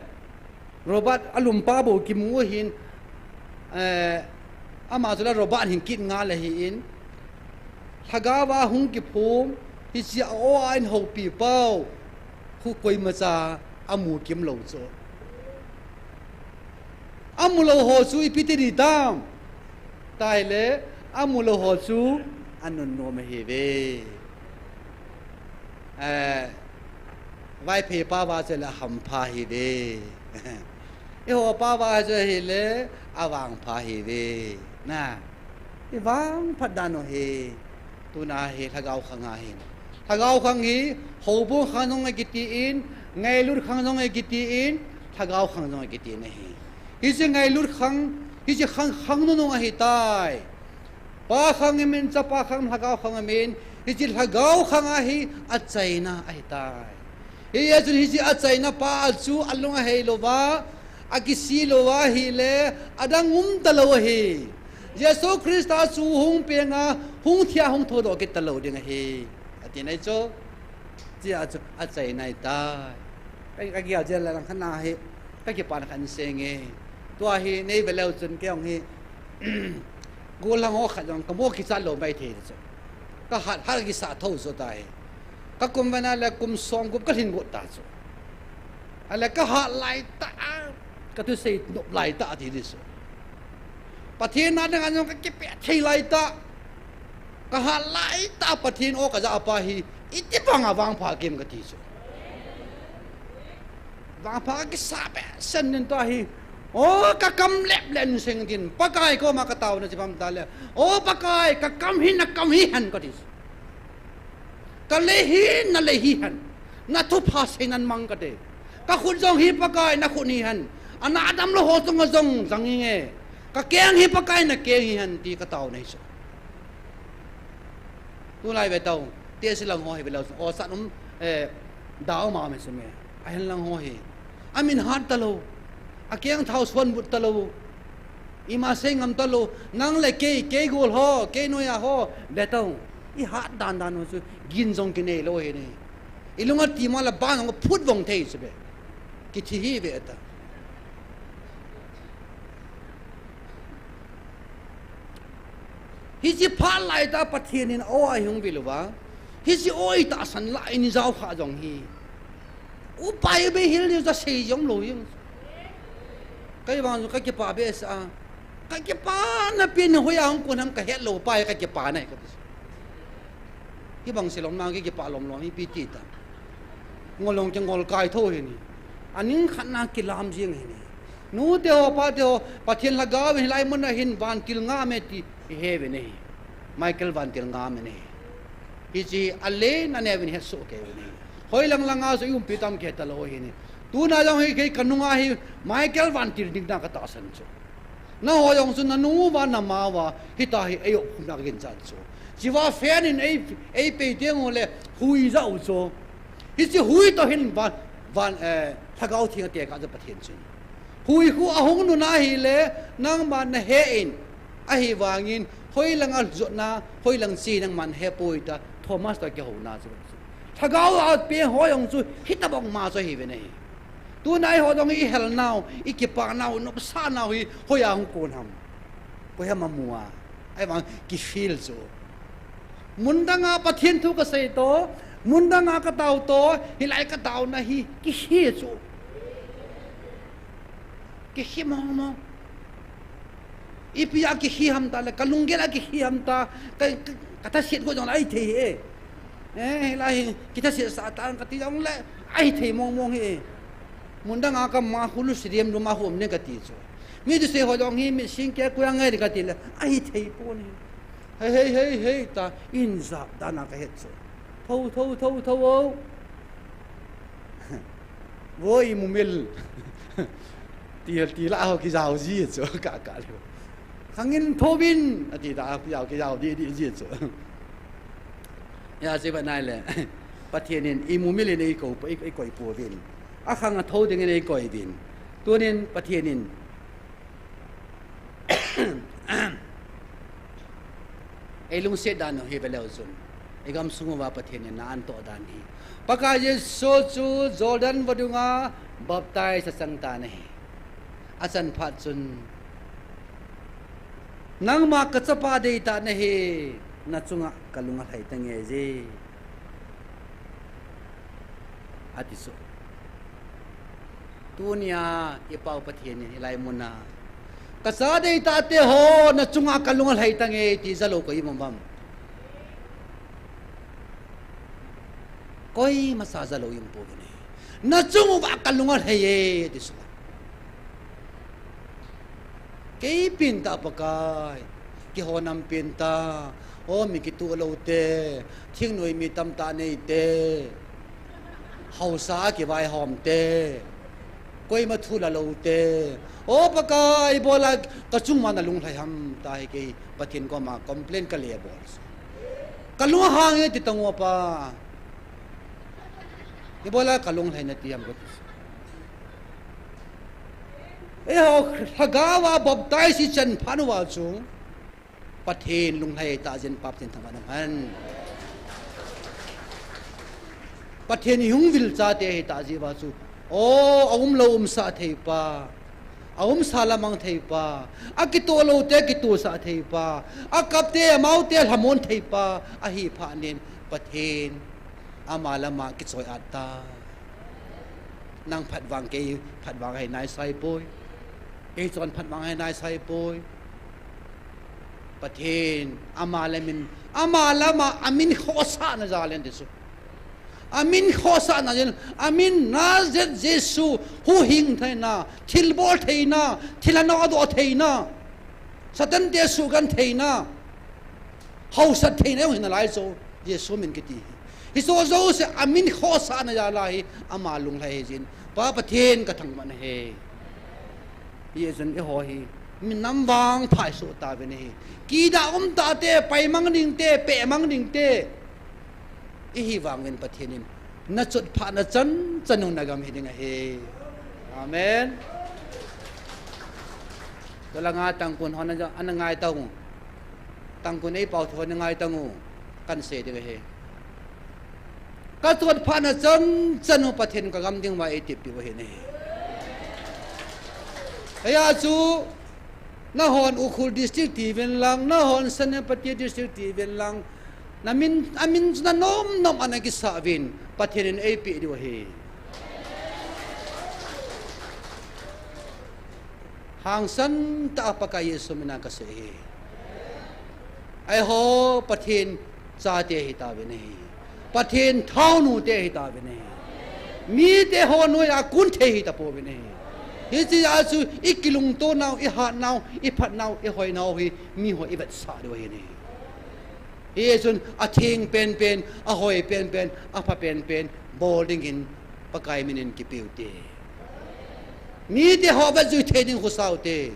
Robert alumpa bou kimu hin, eh, ama chu la Robert hin kit ngal ahin. Lhagao va hung kiphum, hiche a aw a eihoupi pau, khu koimacha amu kimlou chu. Amulou ho chu ipi ti ding tam? Tahile, amulou ho chu anunnom ahiuve. Eh, Vaiphei pao va chu le ahampha ahiuve. Eiho pao va chu ahile, avangpha ahiuve. Na, ivangphat dan u hi, tuna hi lhagao khang ahin. Lhagao khang hi, houbung khang jong akiti in, ngailut khang jong akiti in, lhagao khang jong akiti in ahi. Hiche ngailut khang, hiche khang, khang nunung ahitai. Pa khang amin, chapa khang, lhagao khang amin, hiche lhagao khang a hi achaina ahitai. Hijeh chun hiche achaina pa a chu alung ahei louva, akisi louva ahile, adang umtalou ahi. Jesu Christa chu hung penga, hung thia hung thoudoh kit talou ding ahi, ati nai chu. Chea chu achaina ahitai. Ka, kagel jel lang khat na hi, kakipana khat seinge. Tua hi neive leu chun kei jong hi, gollhang ho khat jong kamu kichat lou maithei chu. Kahat hat kisah thou chu tahi. Kakum vena le kum som gup kalhin got ta chu. Ale kahat laitah a, kathusei nop laitah ati di chu. Pathen a dinga jong kakipeh thei laitah. Kahat laitah Pathen o kajah pa hi, itibanga vangpha kim kati chu. Vangpha kakisa behseh in tua hi. O kakam lep le inseng din. Pakai koma kataona chu pam tale. O Pakai, kakam hi nakam hihen kati chu. Kalei hi nalei hihen. Nathupha seinan mang kate. Kakhut jong hi Pakai nakhut hihen. Ana damlou ho chunga jong jang inge. Kakeng hi Pakai nakeng hihen ti kataona hi chu. Tulai ve tau, tesi lang ho hi ve leu, o sat um, eh, dau ma me sum e. Ahin lang ho hi. Amin hat talou. Akeng thao suan but talou. Ima sei ngam talou. Nang le kei, kei gol ho, kei noiya ho, ve tau. Ihat dan dan ho chu, gin jong kinei lou ahi ne. Ilunga tima la bang jong phut vong thei chu ve. Kithi hi ve ta. Hiche phat laitah Pathen in o a hung vil uva. Hiche o itahsan lai in ijao kha jong hi. Upai be hil ni ja sei jong lou jeng. Kei vang jong kakipa behseh a. Kakipana pen hoiya hung kon ham kahet lou pa hi kakipana hi kati. Hibang silom nang kikipa lom lom hi ipi ti ta. Ngol jong kingol kai thou hi ni. Aning khat na kilam jeng hi ni. Nu te ho, pa te ho, Pathen lhagao in hilai mun a hin vantil ngam e ti, ihe uve nei. Michael vantil ngam e nei. Hiche a le na ne vin het soh kei uve nei. Hoi lang langa chu i umpi tam kei talou hi ni. Tuna jong hi kei kanunga hi Michael vantil ding na katahsan chu. Naho jong chu nanu uva, nama uva, hita hi ei o khum na ginchat chu. Chiva fan in ei, ei pei teng u le hui ja u chu. Hiche hui toh hin van, van, eh, lhagao theng a tekah chu Pathen chun. Hui khu ahung nun ahile, nangma nahe in, ahivangin, hoilang a jotna, hoilang che nangman hepoi ta, Thomas toh kihouna chu. Lhagao a peng ho jong chu, hitabang ma chu ahi uve nei. Tuna eiho jong ihel nau, ikipa nau, nopsa nau hi, hoiya hung kon ham. Koi ham amu a. Ahivang kifeel chu. Mun danga Pathen thu kasei toh, mun danga katao toh, hilai kataona hi, kihe chu. Kihe mong mong. Ipi a kihe ham ta le, kalunggel a kihe ham ta, ka, ka, kathasiat ko jong le ahithei e. Eh, hilai hi, kithasiat sah tan kati jong le, ahithei mong mong e. Mun danga kama khu lu stadium luma khu um ne kati chu. Mi thusei ho jong hi, mi sing ke kuya ngai kati le, ahithei pon e. Hei, hei, hei, hei, ta, in jap dan a kahet chu. Tho, tho, tho, tho, o. Vo imumil. Til, til a ho kijao ji chu, ka, ka le. Khangin thou vin, ati ta, kijao, kijao di, di ji chu. Hijeh a chu ivet nai le. Pathen in imumil in eiko, ei, eikoi pouvin. Akhang a thou dingin eikoi uvin. Tunin Pathen in Ei lungset dan u hi ve leu chun, I gamsung uva Pathen in na antoh dan hi. Pakai Jesu chu Jordan vadunga baptize achang tan ahi. Achan phat chun, "Nangma ka chapa deitah nahi, na chunga ka lung alhai tange ji," ati chu. Tunia i Pau Pathen in hilai muna, "Ka cha deitah te ho, na chunga ka lung alhai tange," ti jalou koi um ham? Koima cha jalou um pouvin ahi. "Na chung uva ka lung alhai e," ti chu. Kei pin tah Pakai, kihonam pin tah, o mi kituh lou te, thingnoi mi tamtah nei te, haosa a kivaihom te, koima thu la lou te, o Pakai, ibola ka chung uva na lunglhai ham tia hi kei Pathen koma complain ka le bol. Ka lung ahang e ti tang uva Pa. Ibola ka lunglhai nati ham kati. Eiho lhagao a baptize i chan phat uva chu Pathen lunglhai tah jin Pa Pathen thangvah in um hen. Pathen i hung vil chate hi tah jeh uva chu, o, aumlou umsah thei Pa, aumsa la mang thei Pa, akitoh lou te kitohsah thei Pa, akap te amau te lhamon thei Pa ahi phat in Pathen ama lama kichoi at ta. Nang phat vang kei phat vang ahi naisai poi. Kei chon phat vang ahi naisai poi. Pathen ama lamin, ama lama amin khosahna jal in ti chu. Amin khosahna jal in, amin Nazareth Jesu, huhhing theina, thilbol theina, thilha nodoh theina, Satan te suhgam theina, haosat theina jong hi nalai chu, Jesu min kiti hi. Hiche jouse amin khosahna jal a hi ama lunglhai ahi jeh in, Pa Pathen ka thangvah e. Hijeh chun eiho hi minam vangpha i soh tauvin ahi. Kidah um tah te, pai mang ding te, peh mang ding te ihi vang uvin Pathen in na chotphahna chan chan u na gam hi ding ahi. Amen. Tolanga Tangkhul hon ana ngai tang u. Tangkhul ei Pau thu hon ana ngai tang u. Kan sei ding ahi. Ka chotphahna chan chan u Pathen ka gam ding uva eitippeh u ahi ne. Hijeh a chu nahon Ukhrul District tiuvin lang, nahon Senapati District tiuvin lang, na min, amin chu na nom nom a na kisah uvin, Pathen in eipeh diu ahi. Hangsan tah a Pakai Jesu min a ka sei ahi. Eiho Pathen chate ahi tauvin ahi. Pathen thaonu te ahi tauvin ahi. Mite ho noiya kun thei ahi tapouvin ahi. Hiche a chu i kilungto nau, i hat nau, i phat nau, i hoi nau hi miho i vetsah diu ahi ne. Hijeh chun atheng penpen, ahoi penpen, apha penpen bol dingin Pakai min in kipeu te. Mite ho vetjui thei ding khosah u te.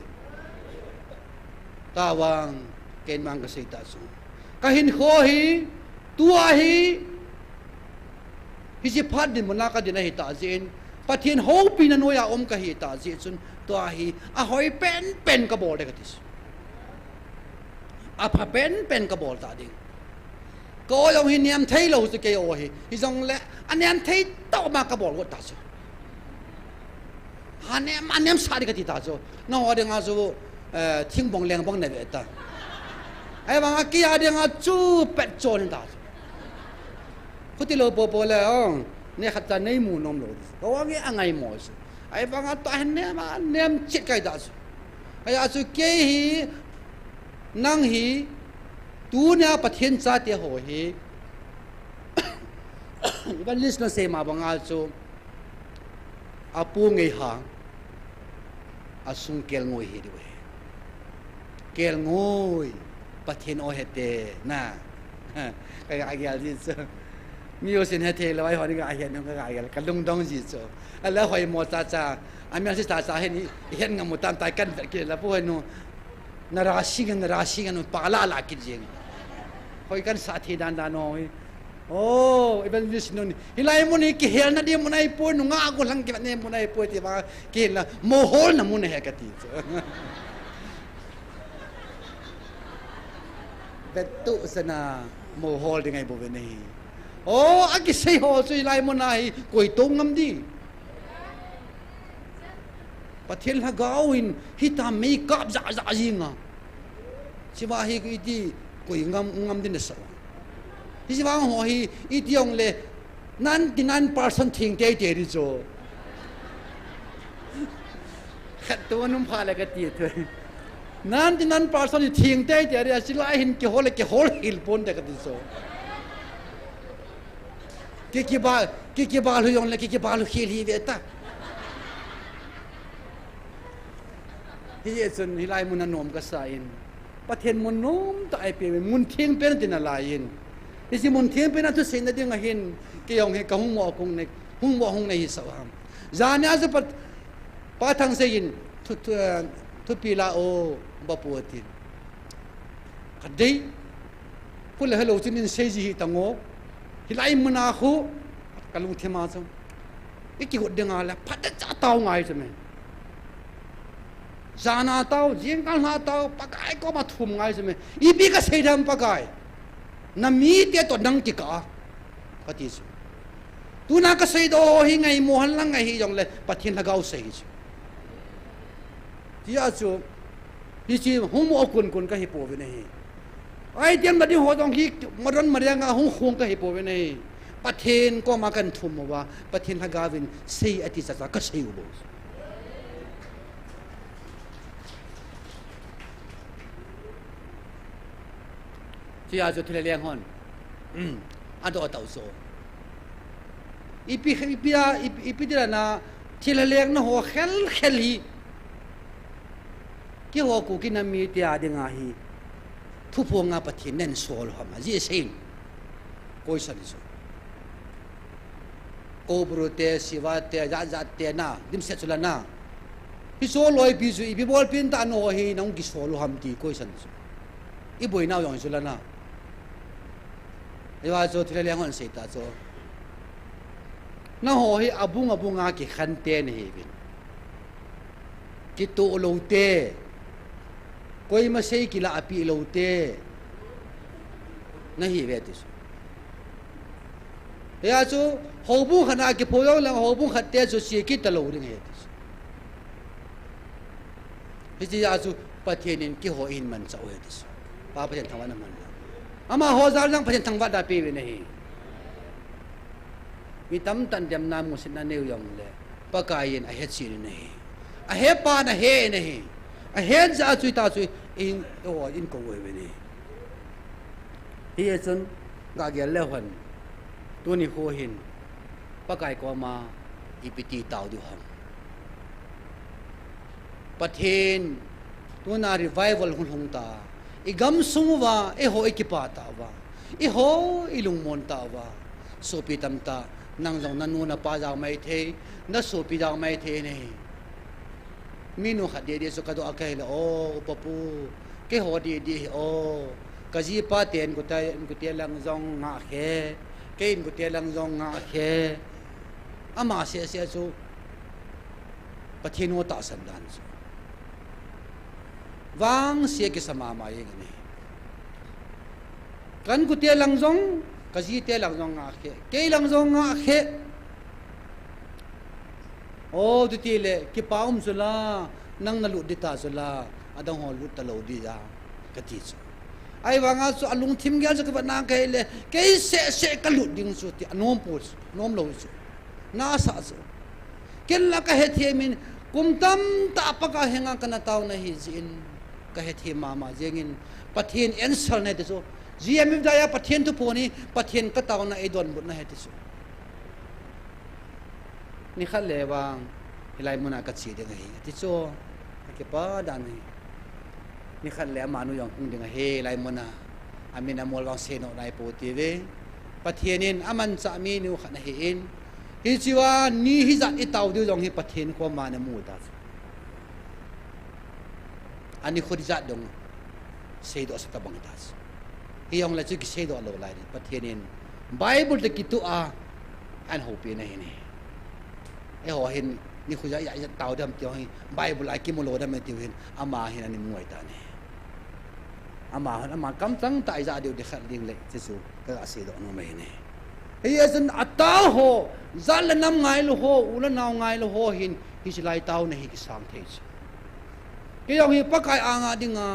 Tavang, keima ka sei tah chu, ka hinkho hi, tua hi, hiche phat dinmun a ka din ahi tah jeh in, Pathen houpina noiya um ka hi tah jeh chun, tua hi ahoi penpen ka bol ding kati chu. Apha penpen ka bol ta ding. Ka o jong hi nem thei lou chu kei o hi. Hijongle, anem thei tah ma ka bol got ta chu. Anem, anem sah ding kati ta chu. Nangho dinga chu, eh, thingbong lengbong na ve ta. Ahivanga kei a dinga chu pet chon ta chu. Khuti lou popo le, o, nekhat cha nei mu nom lou. Ka o nge angai mo chu. Ahivanga tua hi nem, anem chet kai ta chu. Hijeh a chu kei hi, nang hi, tunia Pathen chate ho hi, Evangelist na sei ma banga chu, apu ngeiha, asung kelngoi hi diu ahi. Kelngoi, Pathen o hete, na. Ka ga gel ji chu. Mi jousen hethei lou, eihon ka het nung ka ga gel, ka lungdong ji chu. Ala hoimo chacha, amel si chacha hin, i het ngam u tamtah kan vet kit la pu hoi nu. Na rasi ngan, na rasi ngan, pa la la kit jeng. Hoi kan sa thei dan dan hoi. O, Evangelist nun. Hilai mun hi kihelna ding mun ahipoi, nungah gollhang kivetna mun ahipoi, ti vang kihelna, moholna mun ahi kati chu. Petu sana mo hol ding ahi bou ve ahi. O, akisei ho chu hilai muna hi koi tou ngam di. Pathen Lhagao in hitia makeup ja ja jinga. Hiche va hi iti koi ngam ngam din sa. Hiche va ho hi iti jongle ninety nine percent theng teitei di chu. Khat tou nung pha le kati thu. Ninety nine percent hi theng teitei di, hiche lai hin kihol le kihol hel ponte kati chu. Ki, kibal, ki, kibal hu jongle, ki, kibal hu hel hi ve ta. Hijeh chun hilai muna nom kasa in. Pathen mun nomtah a eipeh uvin, mun theng pen tina lai in. Hiche mun theng pena thusei na dinga hin, kei jong hi kahung mo kung ne, hung mo hung nei hi sa ham. Jani a chu Pa, Pa Thangsei in, thu, thu, eh, thupi la o, ba pu tin. Kadei. Kule hello chun in sei ji hi tango. Hilai muna khu, kalungthim a chu. Ikihut dinga le, phatecha tao ngai chu me. Jana tao, jingkah na tao, Pakai koma thum ngai chu me. Ipi kasei dem Pakai. Na mite toh nang kikah a. Kati chu. Tuna kasei doh hi ngaimo hen lang ahi jongle, Pathen Lhagao sei chu. Tia chu, hiche hung mo kun kun kahi pouvin ahi. Ai tiam na ding ho jong hi, maron mariang a hung khung kahi pouvin ahi. Pathen koma kahin thum uva, Pathen Lhagao vin sei ati chacha kasei u bou. Tia chu thil leng hon. Adoh tau chu. Ipi, ipi a, ipi, ipi dila na thil leng na ho khel khel hi. Keiho Kuki nam mite a dinga hi. Thuphonga Pathen nen sol ham. Ajeh sei. Koi san chu. Koubru te, Siva te, jat jat te na, dimset chu la na. Hiche loipi chu, ipi bolpin ta nangho hi, nahung kisol u ham ti, koi san chu. Iboinau jong chu la na. Hiva chu, thil leng hon sei ta chu. Nangho hi abung abunga kikhen te nahiuvin. Kitoh lou te. Koima sei kilah peh lou te. Nahi uve ti chu. Hia chu, houbung khat a kiphong lou lang, houbung khat te chu che kit talou ding ahi ti chu. Hitia chu, Pathen in keiho eihin manchah u ahi ti chu. Pa Pathen thangvahna man lang. Amaho jal jong Pathen thangvahna peh uvin ahi. Mi tamtah in demna musitna anei u jongle, Pakai in ahetchen in ahi. Ahepa in ahe in ahi. Ahet jeh a chu hita chu in, o, in kou uve ni. Hijeh chun, gagel leu hen. Tuni kho hin, Pakai koma, ipi ti tao diu ham. Pathen, tuna revival hung lhung ta. I gamsung uva, eiho i kipah tauva. Eiho i lungmon tauva. Sopi tamtah, nang jong nanu napa jao maithei, nasopi jao maithei nei. Minu khat didi chu kadoh a kahile, o, upa pu, keiho didi hi, o, kajipa te inkote, inkote lang jong ngah khe, kei inkote lang jong ngah khe. Ama seh seh chu, Pathen ho tahsan dan chu. Vangse kisa mama jeng ahi. Ka inkote lang jong, kajite lang jong ngah khe, kei lang jong ngah khe. O, tuti le, kipa um chu la, nang nalut ding ta chu la, adang ho lut talou ding a, kati chu. Ahivanga chu alungthim gel chu kavet na kahile, kei seh seh kalut ding chu ti, anom pu chu, nom lou chu. Nasa chu. Ken la kahethem in, kum tamtah Pakai henga kana taona ahi jeh in, kahethem mama jeng in, Pathen answer nei ti chu. G M F Daya Pathen thuphon hi, Pathen kataona eidonbutna ahi ti chu. Nikhat le vang, hilai muna kache ding ahi, ati chu, akipa dan ahi. Nikhat le amanu jong hung ding ahi, hilai muna, amin amol vang seinom nai pou ti ve. Pathen in amanchah minu khat ahin, hichea ni hijat itao diu jong hi Pathen koma namu ta chu. Ani kho ijat dong seidoh sa tabang ta chu. Hijongle chu kiseidoh lou lai ding. Pathen in Bible toh kitoh a ahin houpi na ahi ne. Eiho hin nikho ijat, ijat, ijat tao ding ham ti hi Bible a kimu lou ding ham ti hin ama hin ani mu ahi ta ne. Ama, ama kamchang tah a ija diu dikhat ding le, hichu kaga seidoh nom ahi ne. Hijeh chun atao ho, jat le nam ngailu ho, u le nao ngailu ho hin, hiche lai taona hi kisang thei chu. Kei jong hi Pakai anga dinga,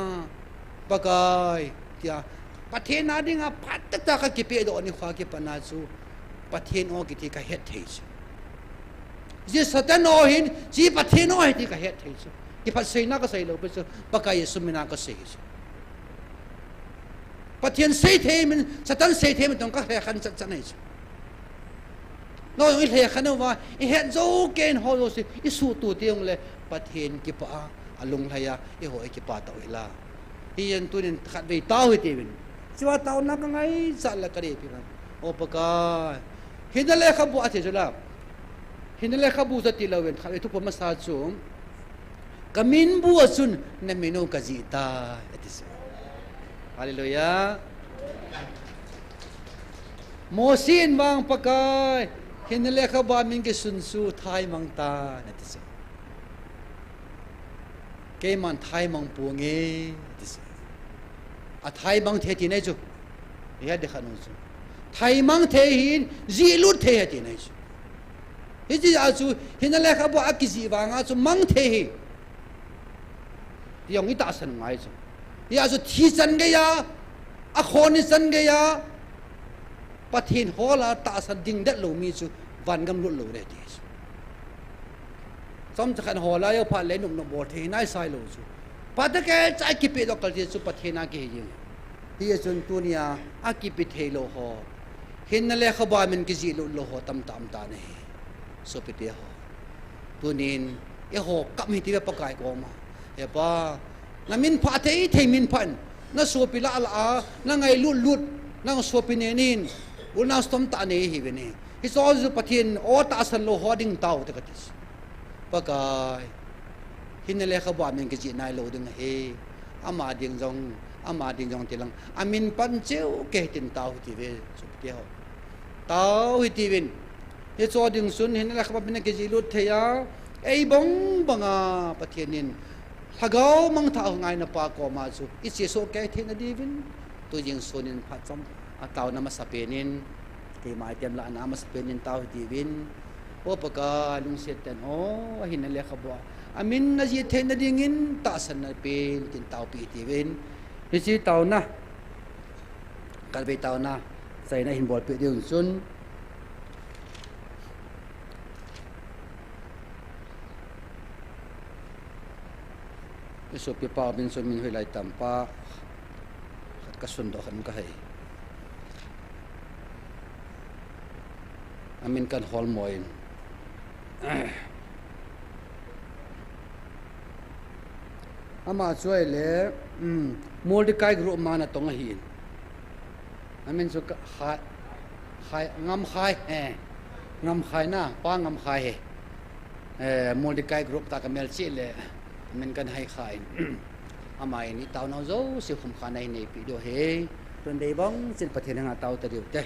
Pakai, tia, Pathen a dinga phatah tah a kakipehdoh nikho a kipat a chu, Pathen o kiti kahet thei chu. Hiche Satan o hin, hiche Pathen o ahi ti kahet thei chu. Kiphatseina kasei lou pi chu, Pakai Jesu mina kasei chu. Pathen seithei min, Satan seithei min tong kalhekhen chatchat ahi chu. Nang jong ilhekhen uva, ihet jou kei in ho jouse, isuhtoh teng le, Pathen kipah a, alunglhai a, eiho ikipah tau hila. Hichun tunin khatvei tao hitiuvin. Hichea taona kangaichat le kadeipi kan. O Pakai. Hinna lekhabu a thei chu la. Hinna lekhabu chu ati louvin, khatvei thuphon masa chu. Kamin bu a chun namin u kajih tai, ati chu. Hallelujah. Mosi in vang Pakai, hinna lekhabu a min kisun chu thaimang tan, ati chu. Keiman thaimang ponge, ati chu. Athaimang thei tina ahi chu. Ihet ding khat u chu. Thaimang thei hin, jihlut thei ahi tina ahi chu. Hitia chu, hinna lekhabu a kijih vanga chu mang thei ahi. Ti jong itahsan ngai chu. Hia chu thi chan geiya, akhoni chan geiya, Pathen hol a tahsan ding det lou mi chu vangam lut lou ding ti chu. Chomcha khat hol a jou phat le nopnop bol thei naisai lou chu. Phatah kei cha kipehdoh kal ti chu Pathen a kihi jing. Hichun tunia akipe thei lou ho. Hinna lekhabu a min kijihlut lou ho tamtah um tan ahi. Sopite ho. Tunin, eiho kap hitiuve Pakai koma. He Pa, namin pha thei thei min phan. Nasopi lah lah a, nangailut lut, nasopi nenin, u le nao tamtah nei hiuvin ahi. Hicheho chu Pathen o tahsan lou ho ding taote kati. Pakai, hinna lekhabu a min kijih nailou ding ahi. Ama ding jong, ama ding jong tilang. Amin pan cheh kei tin tao hitiuve, sopite ho. Tao hitiuvin. Hicheho ding chun hinna lekhabu a min kijihlut thei a, ei bang banga Pathen in Lhagao mangthah ngaina pa koma chu iche soh kei theina diuvin, tujing sunin phat chom a taona masapen in, keima item lahna masapen in tao hitiuvin, O Pakai lungset tah in, o, hinna lekhabu a amin najih theina dingin tahsanna pen tin taopi hitiuvin, hiche taona, khatvei taona, chaina hin bolpeh diu chun, Isopipa min chu min hoilai tampa, khat kasundoh khat kahei. Amin kahin holmo in. Ama chu ahile, um, Mordecai group ma natong ahin. Amin chu ka, Khai, Khai, Ngamkhai, eh, Ngamkhai na, Pa Ngamkhai hi. Eh, Mordecai group tah kamelchih le, amin kahin hai khan. Ama in itaonau jouse khumkhana hin eipeh diu ahi. Tun deibang chin Pathen henga tao tadiu te.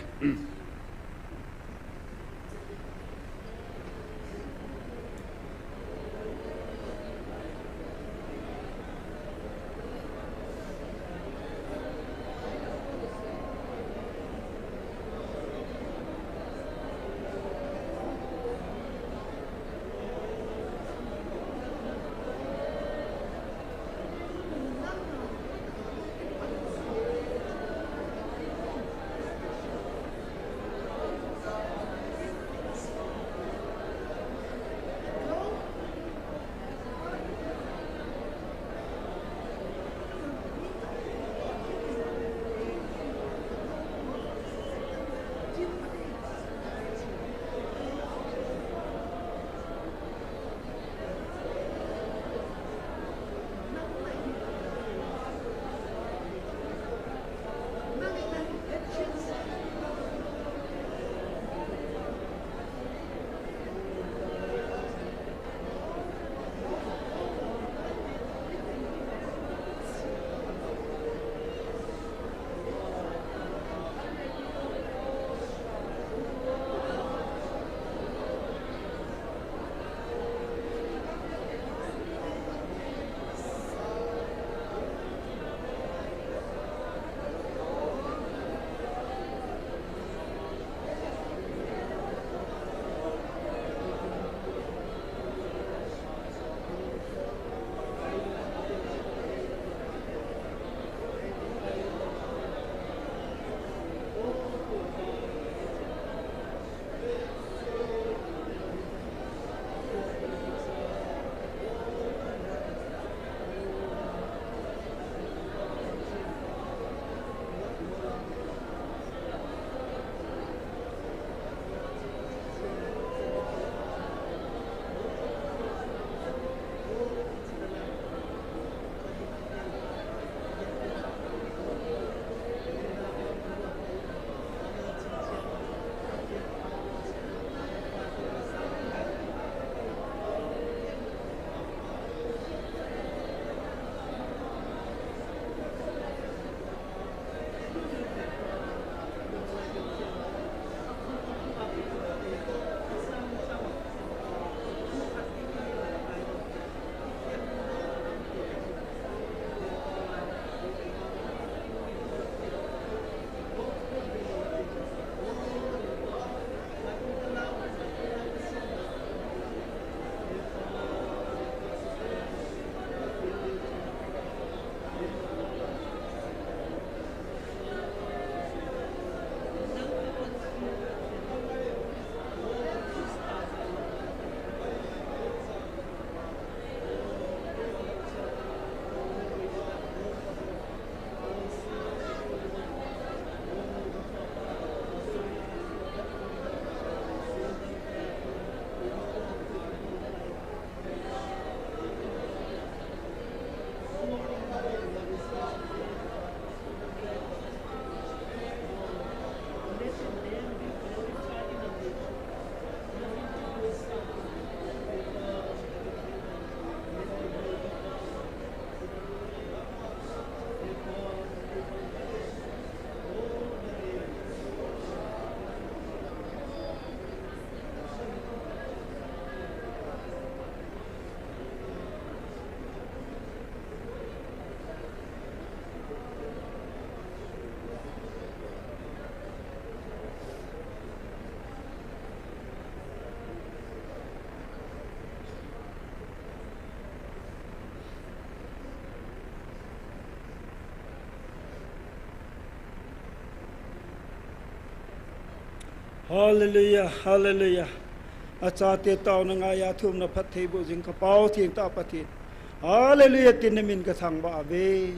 Hallelujah, hallelujah. Achate taona ngaiya thumna phattheiboh jing ka Pau thengtah Pathen. Hallelujah, tin na min ka thangvah uve.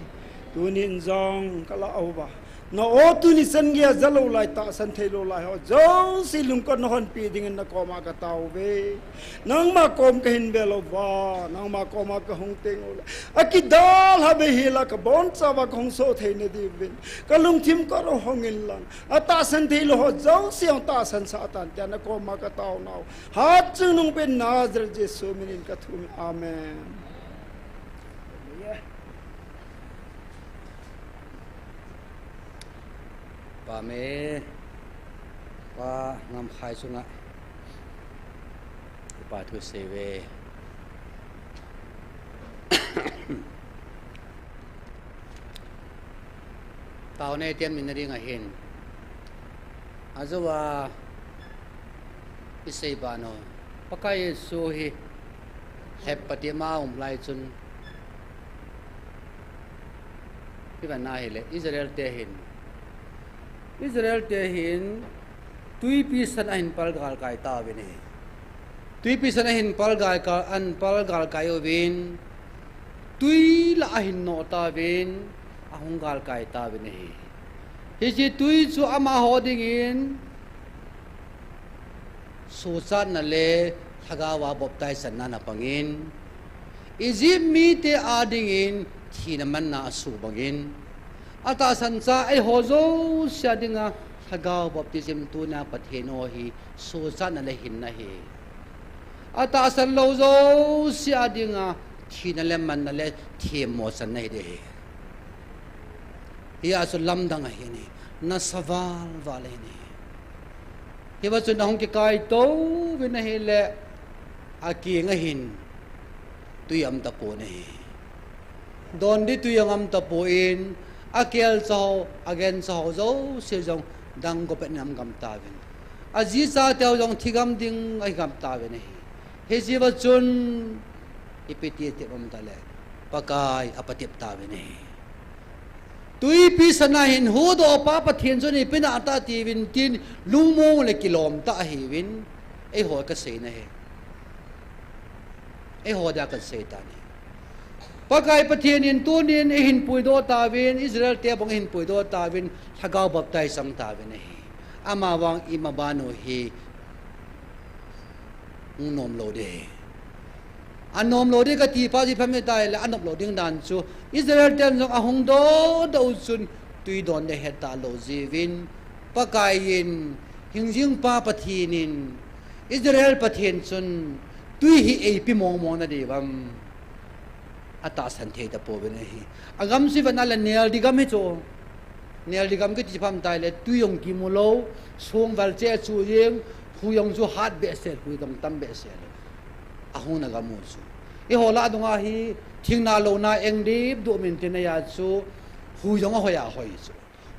Tunin jong ka lah uva, na o tuni chan geiya jalou lai, tahsan theilou lai ho jouse lungkot na honpeh dingin na koma ka taouve. Nangma kom ka hin vel uva, nangma koma ka hung teng uleh, akidalha behela ka bonchauva ka hung soh theina diuvin, ka lungthim kor u hong inlang, atahsan theilou ho jouse hung tahsan sah tan tia na koma ka taonau, hatchungnung pen Nazareth Jesu minin ka thum e. Amen. Pa me, Pa Ngamkhai chunga kipa thu sei uve. Taona i tem nina ding ahin, ajouva i sei ban u, Pakai Jesu hi lhep pati ma um lai chun, i vet na hile Israel te hin, Israel te hin twipi san ahin pal galkai tauvin ahi. Twipi san ahin pal galkai, ahin pal galkai uvin, twi lah ahin noh tauvin, ahung galkai tauvin ahi. Hiche twi chu amaho dingin sochatna le lhagaova baptize channa ana pangin, Egypt mite a dingin thina manna asoh bangin, atahsan cha eiho jouse a dinga lhagao baptism tuna Pathen o hi sochatna le hinna ahi. Atahsan lou jouse a dinga thina le manna le themmo channa ahi ding ahi. Hia chu lamdang ahi ne, nasa val val ahi ne. Hiva chun ahung kikai touvin ahile, akeng ahin twi aum tapon ahi. Don di twi angam tapon, akelcha ho, agencha ho jouse jong danggo pet in aum gam tauvin, ajicha teu jong thi gam ding ahi gam tauvin ahi. Hiche va chun ipi ti tep um tale, Pakai apatep tauvin ahi. Twipi sana hin huhdoh pa Pathen chun ipi na ta tiuvin tin lungmong le kilom tah ahiuvin, eiho kaseina ahi. Eiho dia kasei tan ahi. Pakai Pathen in tunin eihin puidoh tauvin, Israel te bang eihin puidoh tauvin, lhagao baptize chang tauvin ahi. Amavang i maban u hi hung nom lou ding ahi. Anom lou ding kati pa chu ipi ham itile, anom lou ding dan chu Israel ten jong ahung dodoh u chun twi don ding ahet talou jiuvin, Pakai in hingjing pa Pathen in Israel Pathen chun twi hi eipe mong mong na diu vem? Atahsan thei tapouvin ahi. Agam chu ivet na le neldi gam hi chu. Neldi gam kiti chu ipi ham itile, twi jong kimu lou, song val cheh chu jeng, hui jong chu hat behseh, hui jong tam behseh lou. Ahung na gam u chu. Eiho lah dunga hi, thingna louna eng dip duh min tin ahi a chu, hui jong ahoi ahoi chu.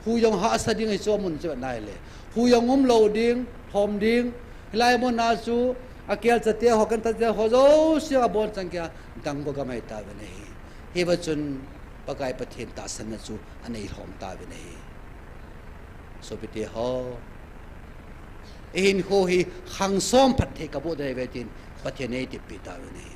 Hui jong hahsa ding ahi chu amun chu ivet na le. Hui jong um lou ding, lhom ding. Hilai mun a chu, akelcha te ho, agencha te ho jouse abon chan geiya danggo gam ahi tauvin ahi. Hiva chun Pakai Pathen tahsanna chu anei lhom tauvin ahi. Sopite ho, ihinkho hi khang som phatthei kaboh ding ahi ve tin Pathen in eitepeh tauvin ahi.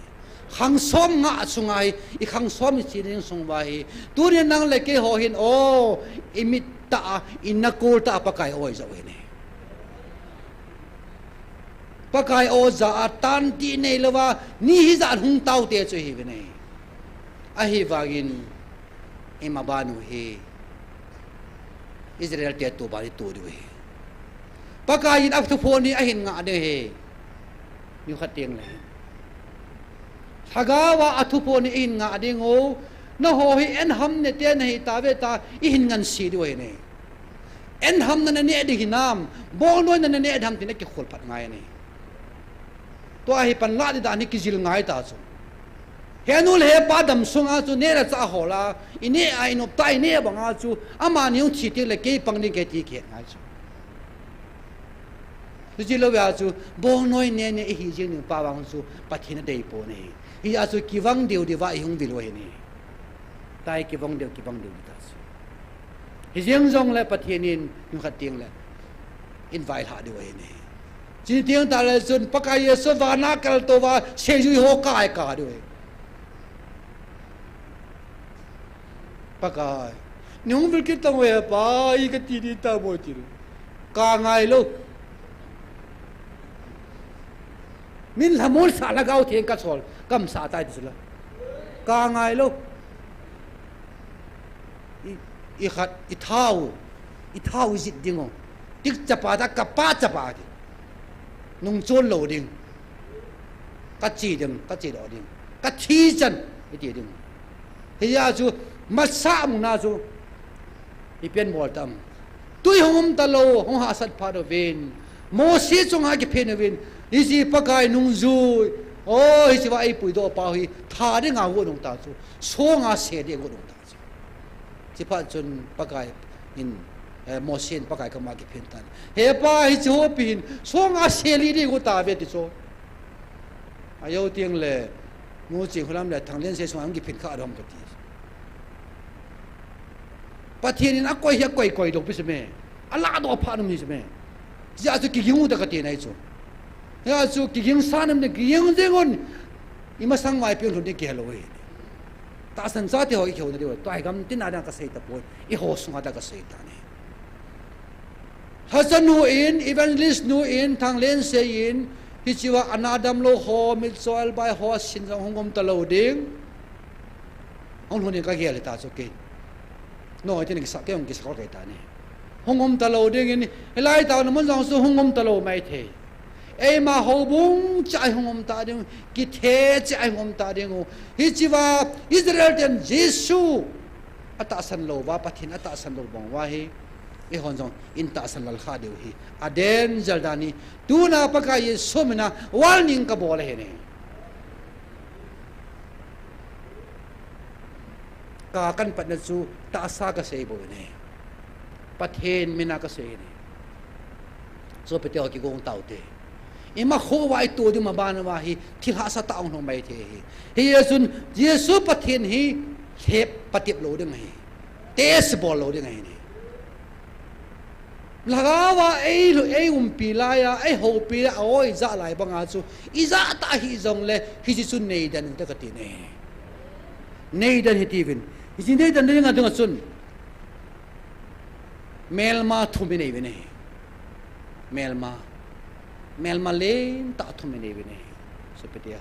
Khang som ngah sunga hi, i khang som i chena ding sung uva hi, tunin nang le keiho hin, o, i mit tah a, i nakol tah a Pakai o ijah u ahi ne. Pakai o jah a tan ti neilouva, ni hijat hung taote chu ihiuve ne. Ahivangin, i maban u hi Israel te toh ban hi to diu ahi. Pakai in athuphon hi ahin ngah ding ahi. Nikhat teng le hin, lhagao a athuphon hi ihin ngah ding u. Nangho hi en ham nete nahi tauve tia ihin ngansi diu ahi ne. En ham na naneh ding hinam, bolnoina naneh ding ham tin akikhol phat ngai ne. Tua hi panlah ding dan hi kijil ngai ta chu. Henu le hepa dam sunga chu neh le chah hol a, ineh a, inop tah a ineh banga chu, amani hung thi teng le kei pang ding kahi ti kihet ngai chu. Chuti louva chu, bolnoi nene ihi jing ding pa vang chu, Pathen in adei poi ahi. Hijeh a chu kivang deu deuva ihung vil u ahi ne. Tua hi kivang deu, kivang deu ding ta chu. Hijeng jongle Pathen in nikhat teng le in vailhah diu ahi ne. Chini teng tah le chun Pakai Jesu vana kaltou va seijui ho kai ka diu ahi. Pakai, nei hung vil kit tang ve Pa, i kati di ta mo ti. Ka ngai lou. Min lhamon sa lhagao theng ka sol, kam sa tai ti sula. Ka ngai lou. I, i khat, i thau, i thau i jit ding o. Tik chapa ta ka pa chapa ti. Nung chon lou ding. Ka chi ding, ka chi lou ding. Ka thi chan, i ti ding. Hia chu, masa muna chu, i pian bol tam. Tui hung um ta lou, hung hahsat phat uvin. Mosi chunga kiphin uvin. Hiche Pakai nungjui. O, hiche va ei puidoh pa hi. Tha dinga got nung ta chu. Songa se ding got nung ta chu. Chiphat chun Pakai in, eh, Mosi in Pakai koma kiphin tan. He Pa, hiche ho pi hin. Songa se li ding got ta ve ti chu. Ajo teng le, Nu Chingkholam le Thangliense sunga hung kiphin kha dom kati. Pathen in akoi hi akoi koi doh pi seme. Alahdoh phat um hi seme. Hia chu kiging u ta kati nai chu. Hia chu kiging sa nam ne kiging jeng un. I masang vai piang lhun ni kihel u hi. Tahsan chate ho i kihou na diu. Tua hi gam tin a dang ka sei ta poi. I ho sunga dang ka sei ta ne. Lhachanu in, evangelist nu in, Thangliense in, hiche va ana damlou ho, mitcho elbai ho, sin jong hung um ta lou ding. Hung lhun in ka gel ta chu kei. No, iti ni kisa, kei hung kisa kol kei ta ni. Hung um ta lou ding in, hilai taona mun jong chu hung um ta lou mai thei. Eima houbung cha hung um ta ding, kithe cha hung um ta ding u. Hiche va, Israel ten Jesu atahsan lou va, Pathen atahsan lou bang va hi. Eihon jong in tahsan lal kha diu hi. A danger dan hi. Tuna Pakai Jesu mina warning ka bol ahi ne. Ka kan patna chu tahsa ka sei bou ne. Pathen mina ka sei ne. Sopite ho kigong taute. Ima kho va i to ding ma ban va hi thil hahsa tah hung mai thei hi. Hijeh chun Jesu Pathen hi lhep patep lou ding ahi. Test bol lou ding ahi ne. Lhagao va ei, ei umpi lai a, ei houpi lai a, o ijat lai banga chu, ijat tah hijong le, hiche chu neidan in te kati ne. Neidan hiti vin. Hiche neidan ding a ding a chun. Melma thum i nei vin ahi. Melma. Melma lentah thum i nei vin ahi. Sopite ho.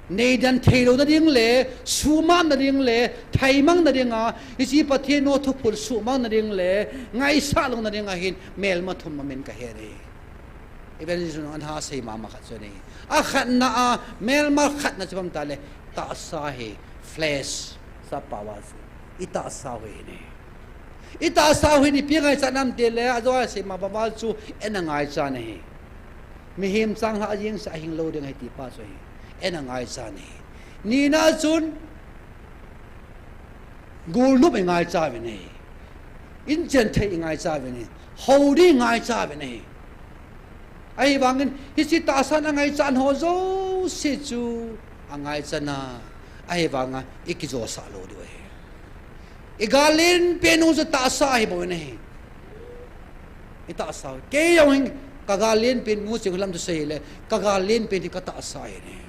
Neidan thei louna ding le, suhmang na ding le, thaimang na ding a, hiche Pathen o thuphon suhmang na ding le, ngaisah louna ding a hin, melma thum amin ka he nei. Evangelist nu ana sei mama khat chu nei. Akhatna a, melma khatna chu bang ta le, tahsa hi, flesh, sap pao a chu. I tahsa hi nei. I tahsa hi nei, ipi ngaichat nam ti le, ajo a sei mama chu, eina ngaichat nei. Mihem changlhah jeng seh a hing lou ding ahi ti pa chu ahi. Eina ngaichat nei. Nina chun, gulnop i ngaichat uvin ahi. Inchen thei i ngaichat uvin ahi. Hou ding i ngaichat uvin ahi. Ahivangin, hiche tahsan a ngaichat ho jouse chu a ngaichat na. Ahivanga, i kijosah lou diu ahi. I gal lenpen u chu tahsa ahi bou ahi. I tahsa. Kei jong hin ka gal lenpen nu chu lam chu sei le, ka gal lenpen hi ka tahsa ahi ne.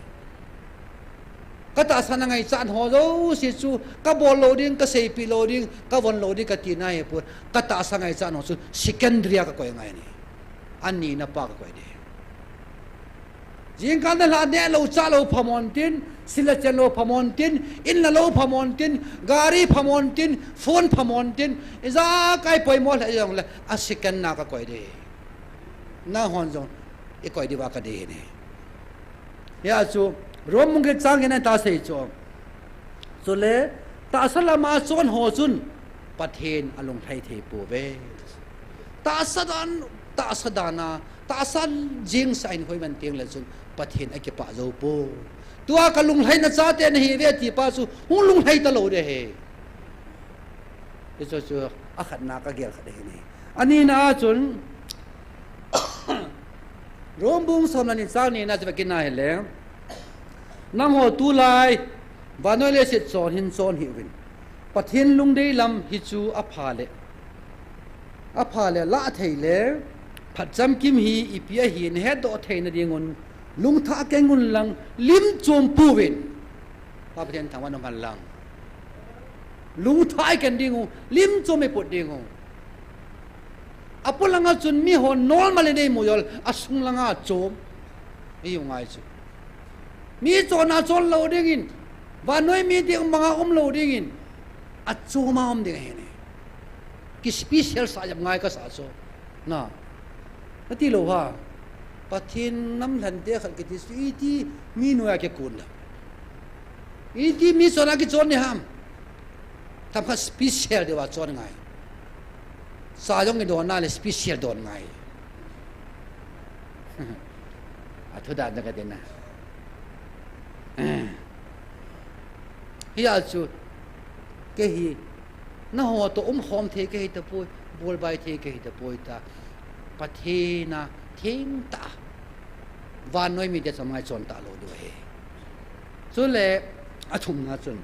Ka tahsa na ngaichat ho jouse chu, ka bol lou ding, ka seipeh lou ding, ka von lou ding, ka tina ahi poi. Ka tahsa ngaichat ho chu, secondary a ka koi ngai ne. Anina pa ka koi ding. Jingkah na lha neh lou chah lou phamon tin, sil le chen lou phamon tin, in la lou phamon tin, gari phamon tin, phone phamon tin, ijakai poimo lheh jong le, a second na ka koi ding. Nahon jong, i koi diu va ka dei ne. Hia chu, Rom bung get chang get na a sei chu. Chule, tahsa lama chon ho chun, Pathen alunglhai thei pouve. Tahsa dan, tahsa dan a, tahsa jeng seh a hin hoi man teng le chun, Pathen akipah jou poi. Tua ka lunglhaina chate nahi uve ti pa chu, hung lunglhai ta lou ding ahi. Hichu chu, akhatna ka gel khat ahi ne. Anina a chun, Rom bung som le ni chang nina chu va kina hile. Nangho tulai, vannoi leiset chon hin chon hih uvin. Pathen lungdei lam hi chu apha le. Apha le lah thei le phatchomkim hi ipi ahi nahetdoh theina dingun lungthah keng unlang lim chom pouvin. Pa Pathen thangvah in um hen lang. Lungthah ikeng dingu, lim chom iput dingu. Apolanga chun miho normal in eimu jong, asung langa chom ihiu ngai chu. Mi chonna chon lou dingin, vannoi mi ding banga um lou dingin, achoma um ding ahi ne. Ki special sah jep ngai kasah chu. Na, nati lou ham? Pathen namlhante khat kiti chu iti mi noiya kikon lou. Iti mi chonna kichon ding ham? Themkhat special diuva chon ngai. Sa jong kidon nale special don ngai. Athu dan jong kadei na. Hia chu, kei hi, nangho toh umkhom thei kahi tapoi, bolbai thei kahi tapoi tia, Pathen a thengtah a, vannoi mite chom ngai chon talou diu ahi. Chule, athumna chun,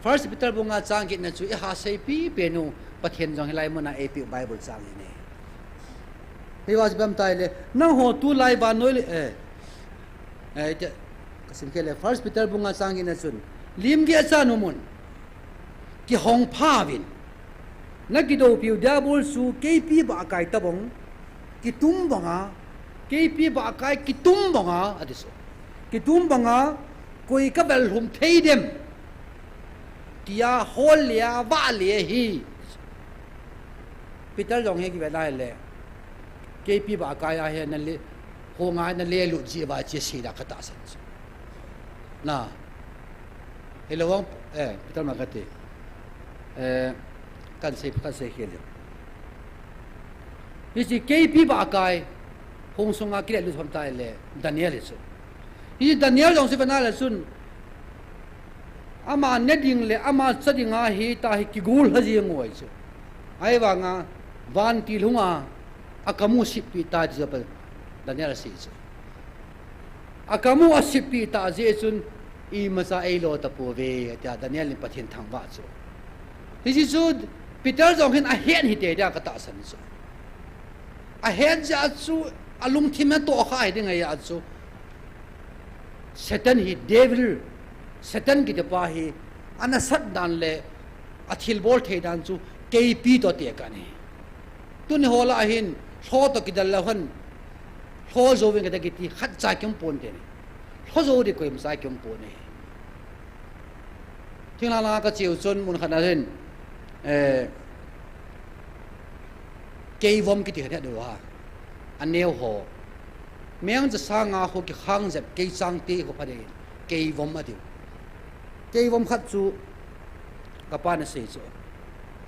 First Peter bung nga chang getna chu iha seipi penu, Pathen jong hilai muna eipeh Bible chang ahi ne. Hiva chu ipi ham itile, nangho tulai vannoi le, eh, eh, tia, kasim kit le, First Peter bung nga chang getna chun, lim geh cha numun, kihong phauvin, nakidoupiu Diabol chu keipi bahkai tobang, kitum banga, keipi bahkai kitum banga, ati chu. Kitum banga, koi kavel lhum thei dem, tia hol le a vah le ahi. Peter jong hi kivet nale, keipi bahkai a hi nale, hung a nale lut ji uva che sei da katahsan chu. Na, hilou vang, eh, Peter ma kati. Eh, kan sei, kan sei khel le. Hiche keipi bahkai, hung sunga kile lut ham itile, Daniel hi chu. Hiche Daniel jong chu ivet nale chun, ama ne ding le ama cha dinga hita hi kigol lha jeng u ahi chu. Ahivanga, vantil hunga, akamu sippi ta ti chu Daniel asei chu. Akamu asippi ta jeh chun, imacha eilo tapouve, tia Daniel in Pathen thangvah chu. Hiche chu, Peter jong hin ahet hite tia katahsan chu. Ahet jeh a chu, alungthim a tohkha hi ding ahi a chu. Satan hi devil, Satan kitipa hi, anasat dan le athilbol thei dan chu keipi toh tekah ahi. Tuni ho lah a hin, lho toh kidel lou hen, lho jouvin kati kiti khatcha kium ponte ne. Lho jou ding koimacha kium pon ahi. Thinglhang langa kacheu chun mun khat na hin, eh, keivom kiti khat het diu ham. Aneo ho. Mengcha sanga ho kikhang jep keichang te ho pha ding in keivom atiu. Keivom khat chu kapan asei chu.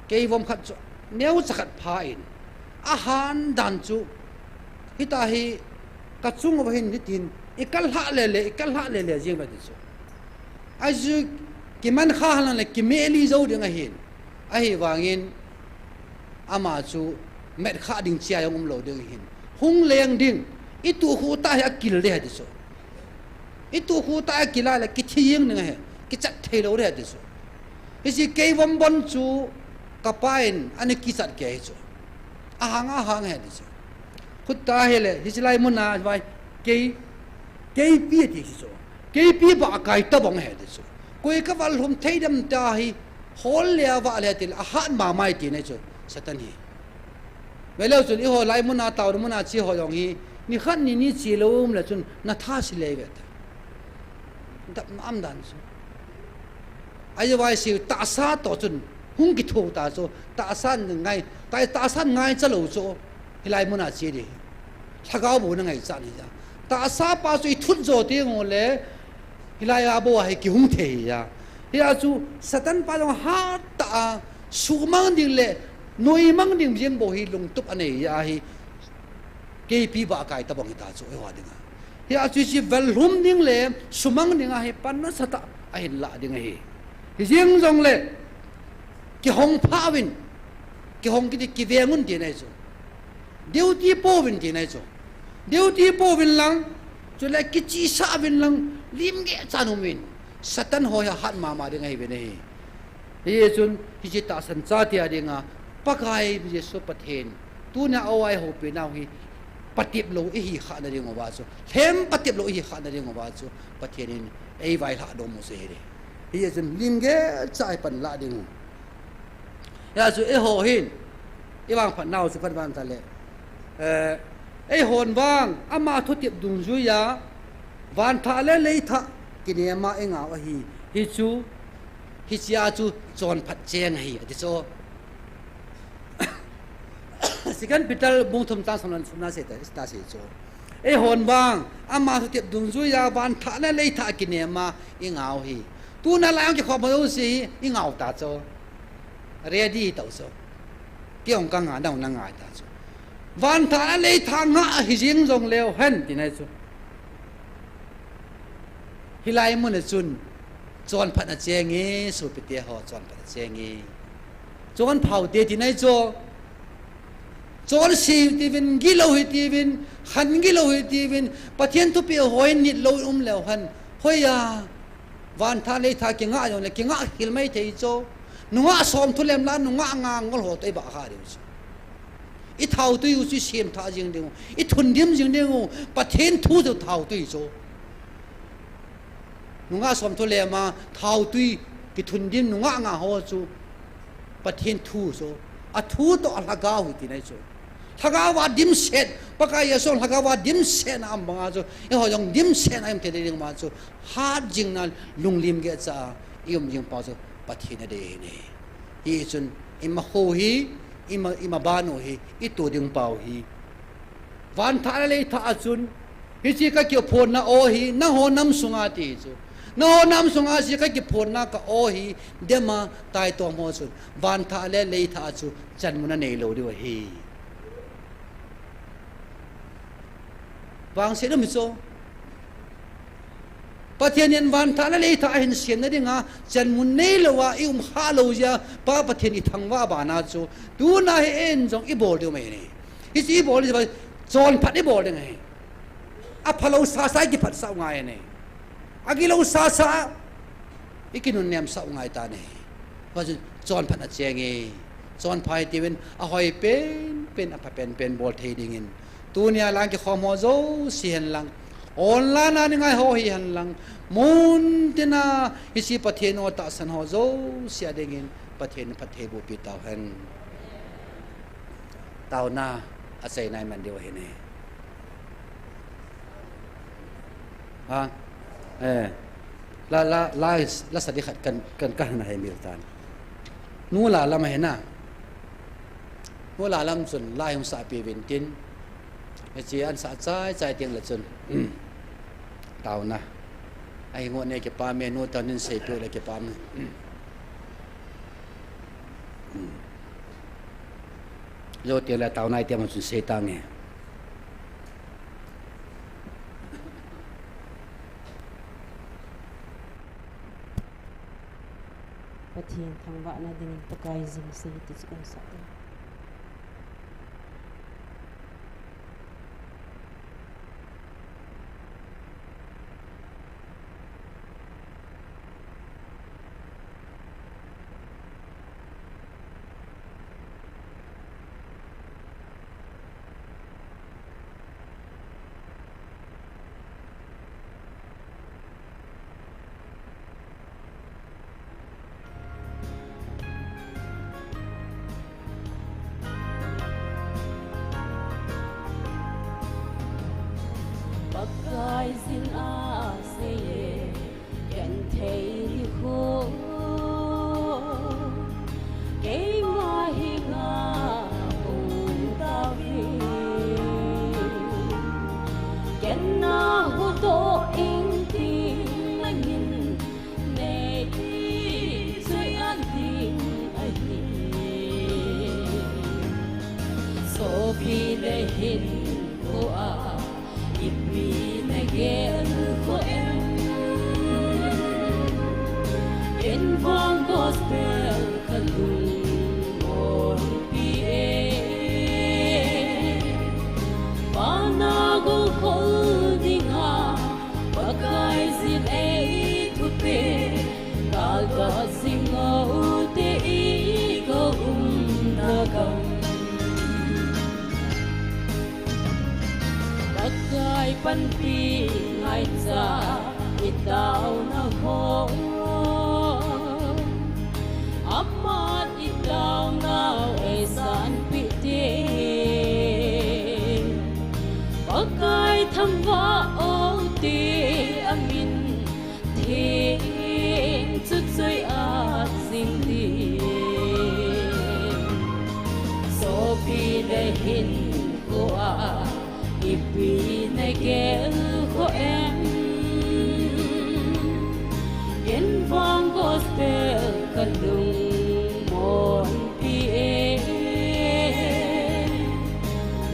Keivom khat chu neocha khat pha in, ahan dan chu, hita hi kachung uva hin hitin, ikal lhah lele, ikal lhah lele jeng uve ati chu. Ahi chu, kiman kha henlang le kimeli jou ding ahin. Ahivangin, ama chu metkhah ding chea jong umlou ding ahin. Hung leng ding, ituh khu tah hi akil ding ahi ati chu. Ituh khu tah akil a le kithi jeng ding ahi, kichat theilou ding ahi ati chu. Hiche keivom bon chu kapa in ana kichat kei ahi chu. Ahang ahang ahi ati chu. Khut tah hile, hiche lai muna vai, kei, keipi ati hiche chu. Keipi bahkai tobang ahi ati chu. Koi kavel lhum thei dem tia hi, hol le a vah le atile, ahat mama e tina ahi chu, Satan hi. Veleu chun, eiho lai muna, taona muna che ho jong hi, nikhat ni ni chelou um le chun, natha se le ve ta. Dap na um dan chu. Ahivang chu tahsa toh chun, hung kitho ta chu, tahsa ngai, ta, tahsa ngaicha lou chu, hilai muna che ding. Lhagao bou na ngaichat ahi ja. Tahsa pa chu ithut jo teng ule, hilai a bou a hi kihung thei ahi ja. Hia chu, Satan pa jong hatah a, sumang ding le, noimang ding jeng bou hi lungtup anei ahi. Keipi bahkai tobang hita chu, eiho dinga. Hia chu hiche vel lhum ding le sumang dinga hi pan nasatah a ahin lah ding ahi. Hijeng jongle, kihong phauvin, kihong kiti kiveng un tina ahi chu. Duty pouvin tina ahi chu. Duty pouvin lang, chule kichihsah uvin lang, lim geh chan um uvin. Satan ho hi ahat mama ding ahi uvin ahi. Hichun, hiche tahsan chate a dinga, Pakai Jesu Pathen, tunia eiho penau hi, patep lou ihi khah na diuva chu, lhem patep lou ihi khah na diuva chu, Pathen in eivailhah dom u chu ahi. Hichun, lim gel cha ipan lah diu. Hijeh chun eiho hin, ivangphat nau chu kan vang tale. Eh, eihon vang, ama thutep dungjuiya, vanthah le leithah kinema ingau ahi. Hichu, hichea chu chonphat cheng ahi, ati chu. Second Peter bung thum chang som le thum na sei ta, ta sei chu. Eihon vang, ama thutep dungjuiya, vanthah le leithah kinema ingau ahi. Tuna lai hung kikhom ho jouse hi ingau ta chu. Ready tau chu. Kei jong ka ngai, nang jong na ngai ta chu. Vanthah le leithah ngah ahi jing jongleu hen, tina ahi chu. Hilai mun a chun, chonphatna cheng e, sopite ho, chonphatna cheng e. Chonpha ute, tina ahi chu. Chonse hitiuvin, gilou hitiuvin, khan gilou hitiuvin, Pathen thupeh hoi nit lou um leu hen. Hoiya, vanthah leithah kingah jongle, kingah khel mai thei chu. Nungah som thu lem la, nungah nga ngol ho toh ibah kha diu chu. Ithaotui u chu isem tha jing diu. Ithun dim jing diu. Pathen thu chu thaotui chu. Nungah som thu lema thaotui kithun dim nungah nga ho chu Pathen thu chu. Athu toh alhagao hi tina ahi chu. Lhagao a dimset, Pakai Jesu lhagao a dimsetna um banga chu, eiho jong dimsetna i um thei ding ma chu, hat jingna lunglim gel cha a i um jing pau chu Pathen adei ahi. Hichun, ima kho hi, ima, ima ban u hi, i tu ding pau hi. Vanthah le leithah a chun, hiche ka kiphonna aw hi, nangho nam sunga ti chu. Nangho nam sunga hiche ka kiphonna ka aw hi, dema taitom ho chun, vanthah le leithah a chu, chanmun anei lou diu ahi. Vangset um hi chu. Pathen in vanthah le leithah ahin semna dinga, chanmun neilouva i um kha lou jeh a, Pa Pathen i thangvah bana chu, tuna hi eiin jong i bol diu mai ahi. Hiche i bol diu, chonphat i bol ding ahi. Aphalou sasa i kiphatsah u ngai ahi. Agilou sasa, i kinunnem sah u ngai tan ahi. Hichun chonphatna cheng e, chonpha hitiuvin, ahoi penpen, apha penpen bol thei dingin. Tunia lang kikhom ho jouse hen lang, online a nei ngai ho hi hen lang, mun tina hiche Pathen o tahsan ho jouse a dingin Pathen in phattheiboh pi tau hen. Taona achaina iman diu ahi ne. Ha? Eh. La, la, la, la sa di khat kan, kan, kan na hai mil tan. Nu la lam ahi na. Nu la lam chun la hung sa pi vin tin. Hiche an sa chai chai teng le chun. Taona. Ahi ngo ne kipah me nu taonin sei pi le kipah me. Jou teng le taona iti ma chun sei tange. Pathen thangvahna dingin Pakai jing sei ti chu kan sa e. Pakai jin a sei e, ken thei nikho, keima henga um tauvin, ken na huto in tin manin, nei choi an ding ahi. Sopi le hin ko a, ipi na gel ko em? Ken vang gospel ka lungmon pi e. Pana gol khol dinga, Pakai jin ei thupeh, kalka jing o Panpi ngaicha i tauna ho, aman i taunau eisanpi ding. Pakai thangvah o ti a min theng chu choi-at jing ding. Sopi le hinkhoa ipi na gelkhoh em? Ken vang gospel ka lungmonpi e.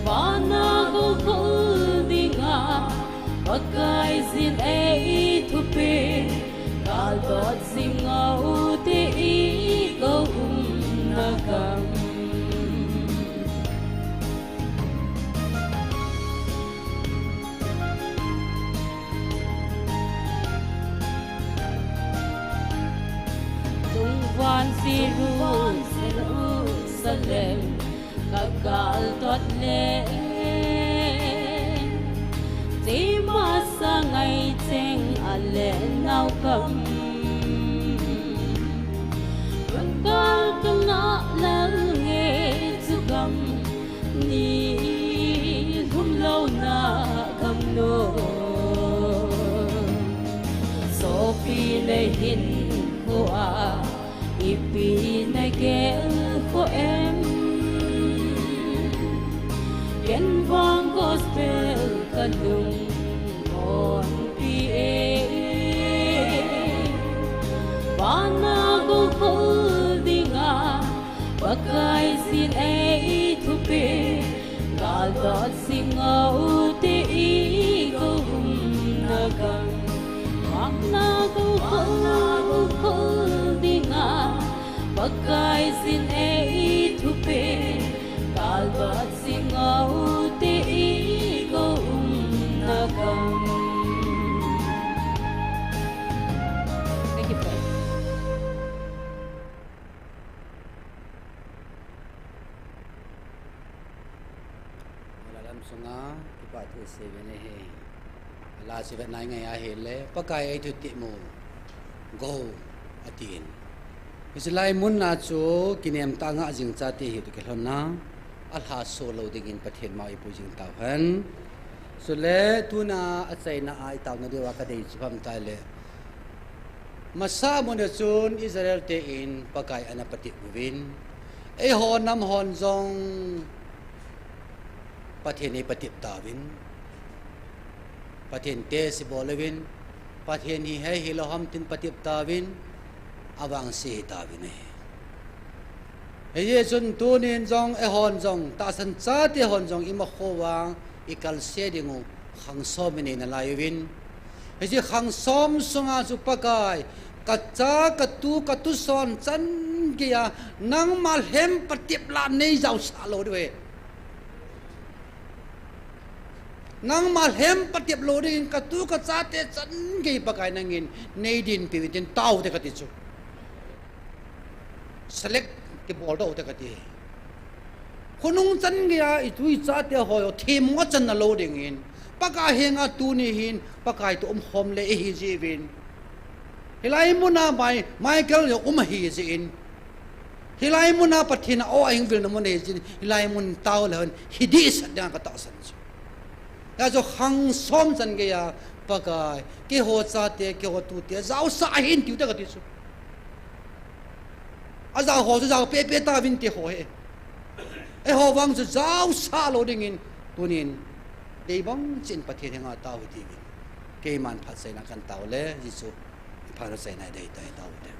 Vana go khol dinga Pakaiyin ei thupi, galdot jing o ti i ko umna gam. Lungvan Jerusalem, Jerusalem, ka galdot le, chima sa ngai cheng a le nau kam. Kan gal ka na lal nge chu gam, ni lhum lou na gam lo. Sopi le hinkhoa ipi na gelkhoh em? Ken vang gospel ka lungmonpi e. Vana go khol dinga Pakaiyin ei thupi, galdot jing o ti i ko umna gam. Vana go khol, go khol dinga Pakaiyin ei thupi, galdot jing o ti i ko umna gam. Thank you, friend. Malalam sunga kipa thu isei uvin ahi. Ala chu vet nai ngai ahile, Pakai ei thutep mu, go, atin. Hiche lai mun a chu kinem tah a ngah jing chate hiu toh kilhonna, alhaso lou dingin Pathen ma ipui jing tauhen. Chule tuna achaina a itaona diuva kadei chu ham tile, masa mun a chun Israel te in Pakai ana patep uvin, eiho nam hon jong Pathen eipatep tauvin, Pathen test ibol uvin, Pathen hi hei hilou ham tin patep tauvin, avangse hitauvin ahi. Hijeh chun tunin jong eihon jong, tahsan chate hon jong imakhouva ikalse dingu khangsom inei nalai uvin. Hiche khangsom sunga chu Pakai, kacha, katu, katuson chan geiya nangma lhem patep lah neijaosah lou diu ahi. Nangma lhem patep lou dingin katu kachate chan gei Pakai nangin neidinpiuvin tin taote kati chu. Select kibol taote kati. Khonung chan geiya itu ichate ho jong themmo achanna lou dingin Pakai henga tuni hin Pakai toh umkhom le ihi jiuvin. Hilai muna Michael jong um ahi jeh in, hilai muna Pathen a aw ahung vilna mun ahi jeh in, hilai mun tao leu hen hidehset dinga katahsan chu. Hijeh chun khangsom chan geiya Pakai, keiho chate, keiho tute jaosah ahin tiute kati chu. Ajao ho chu jao pepe tauvin ti ho hi. Eiho vang chu jaosah lou dingin tunin deibang cheh in Pathen henga tao hitiuvin. Keiman phatchaina katao le, Jesu phatchaina deitai taote.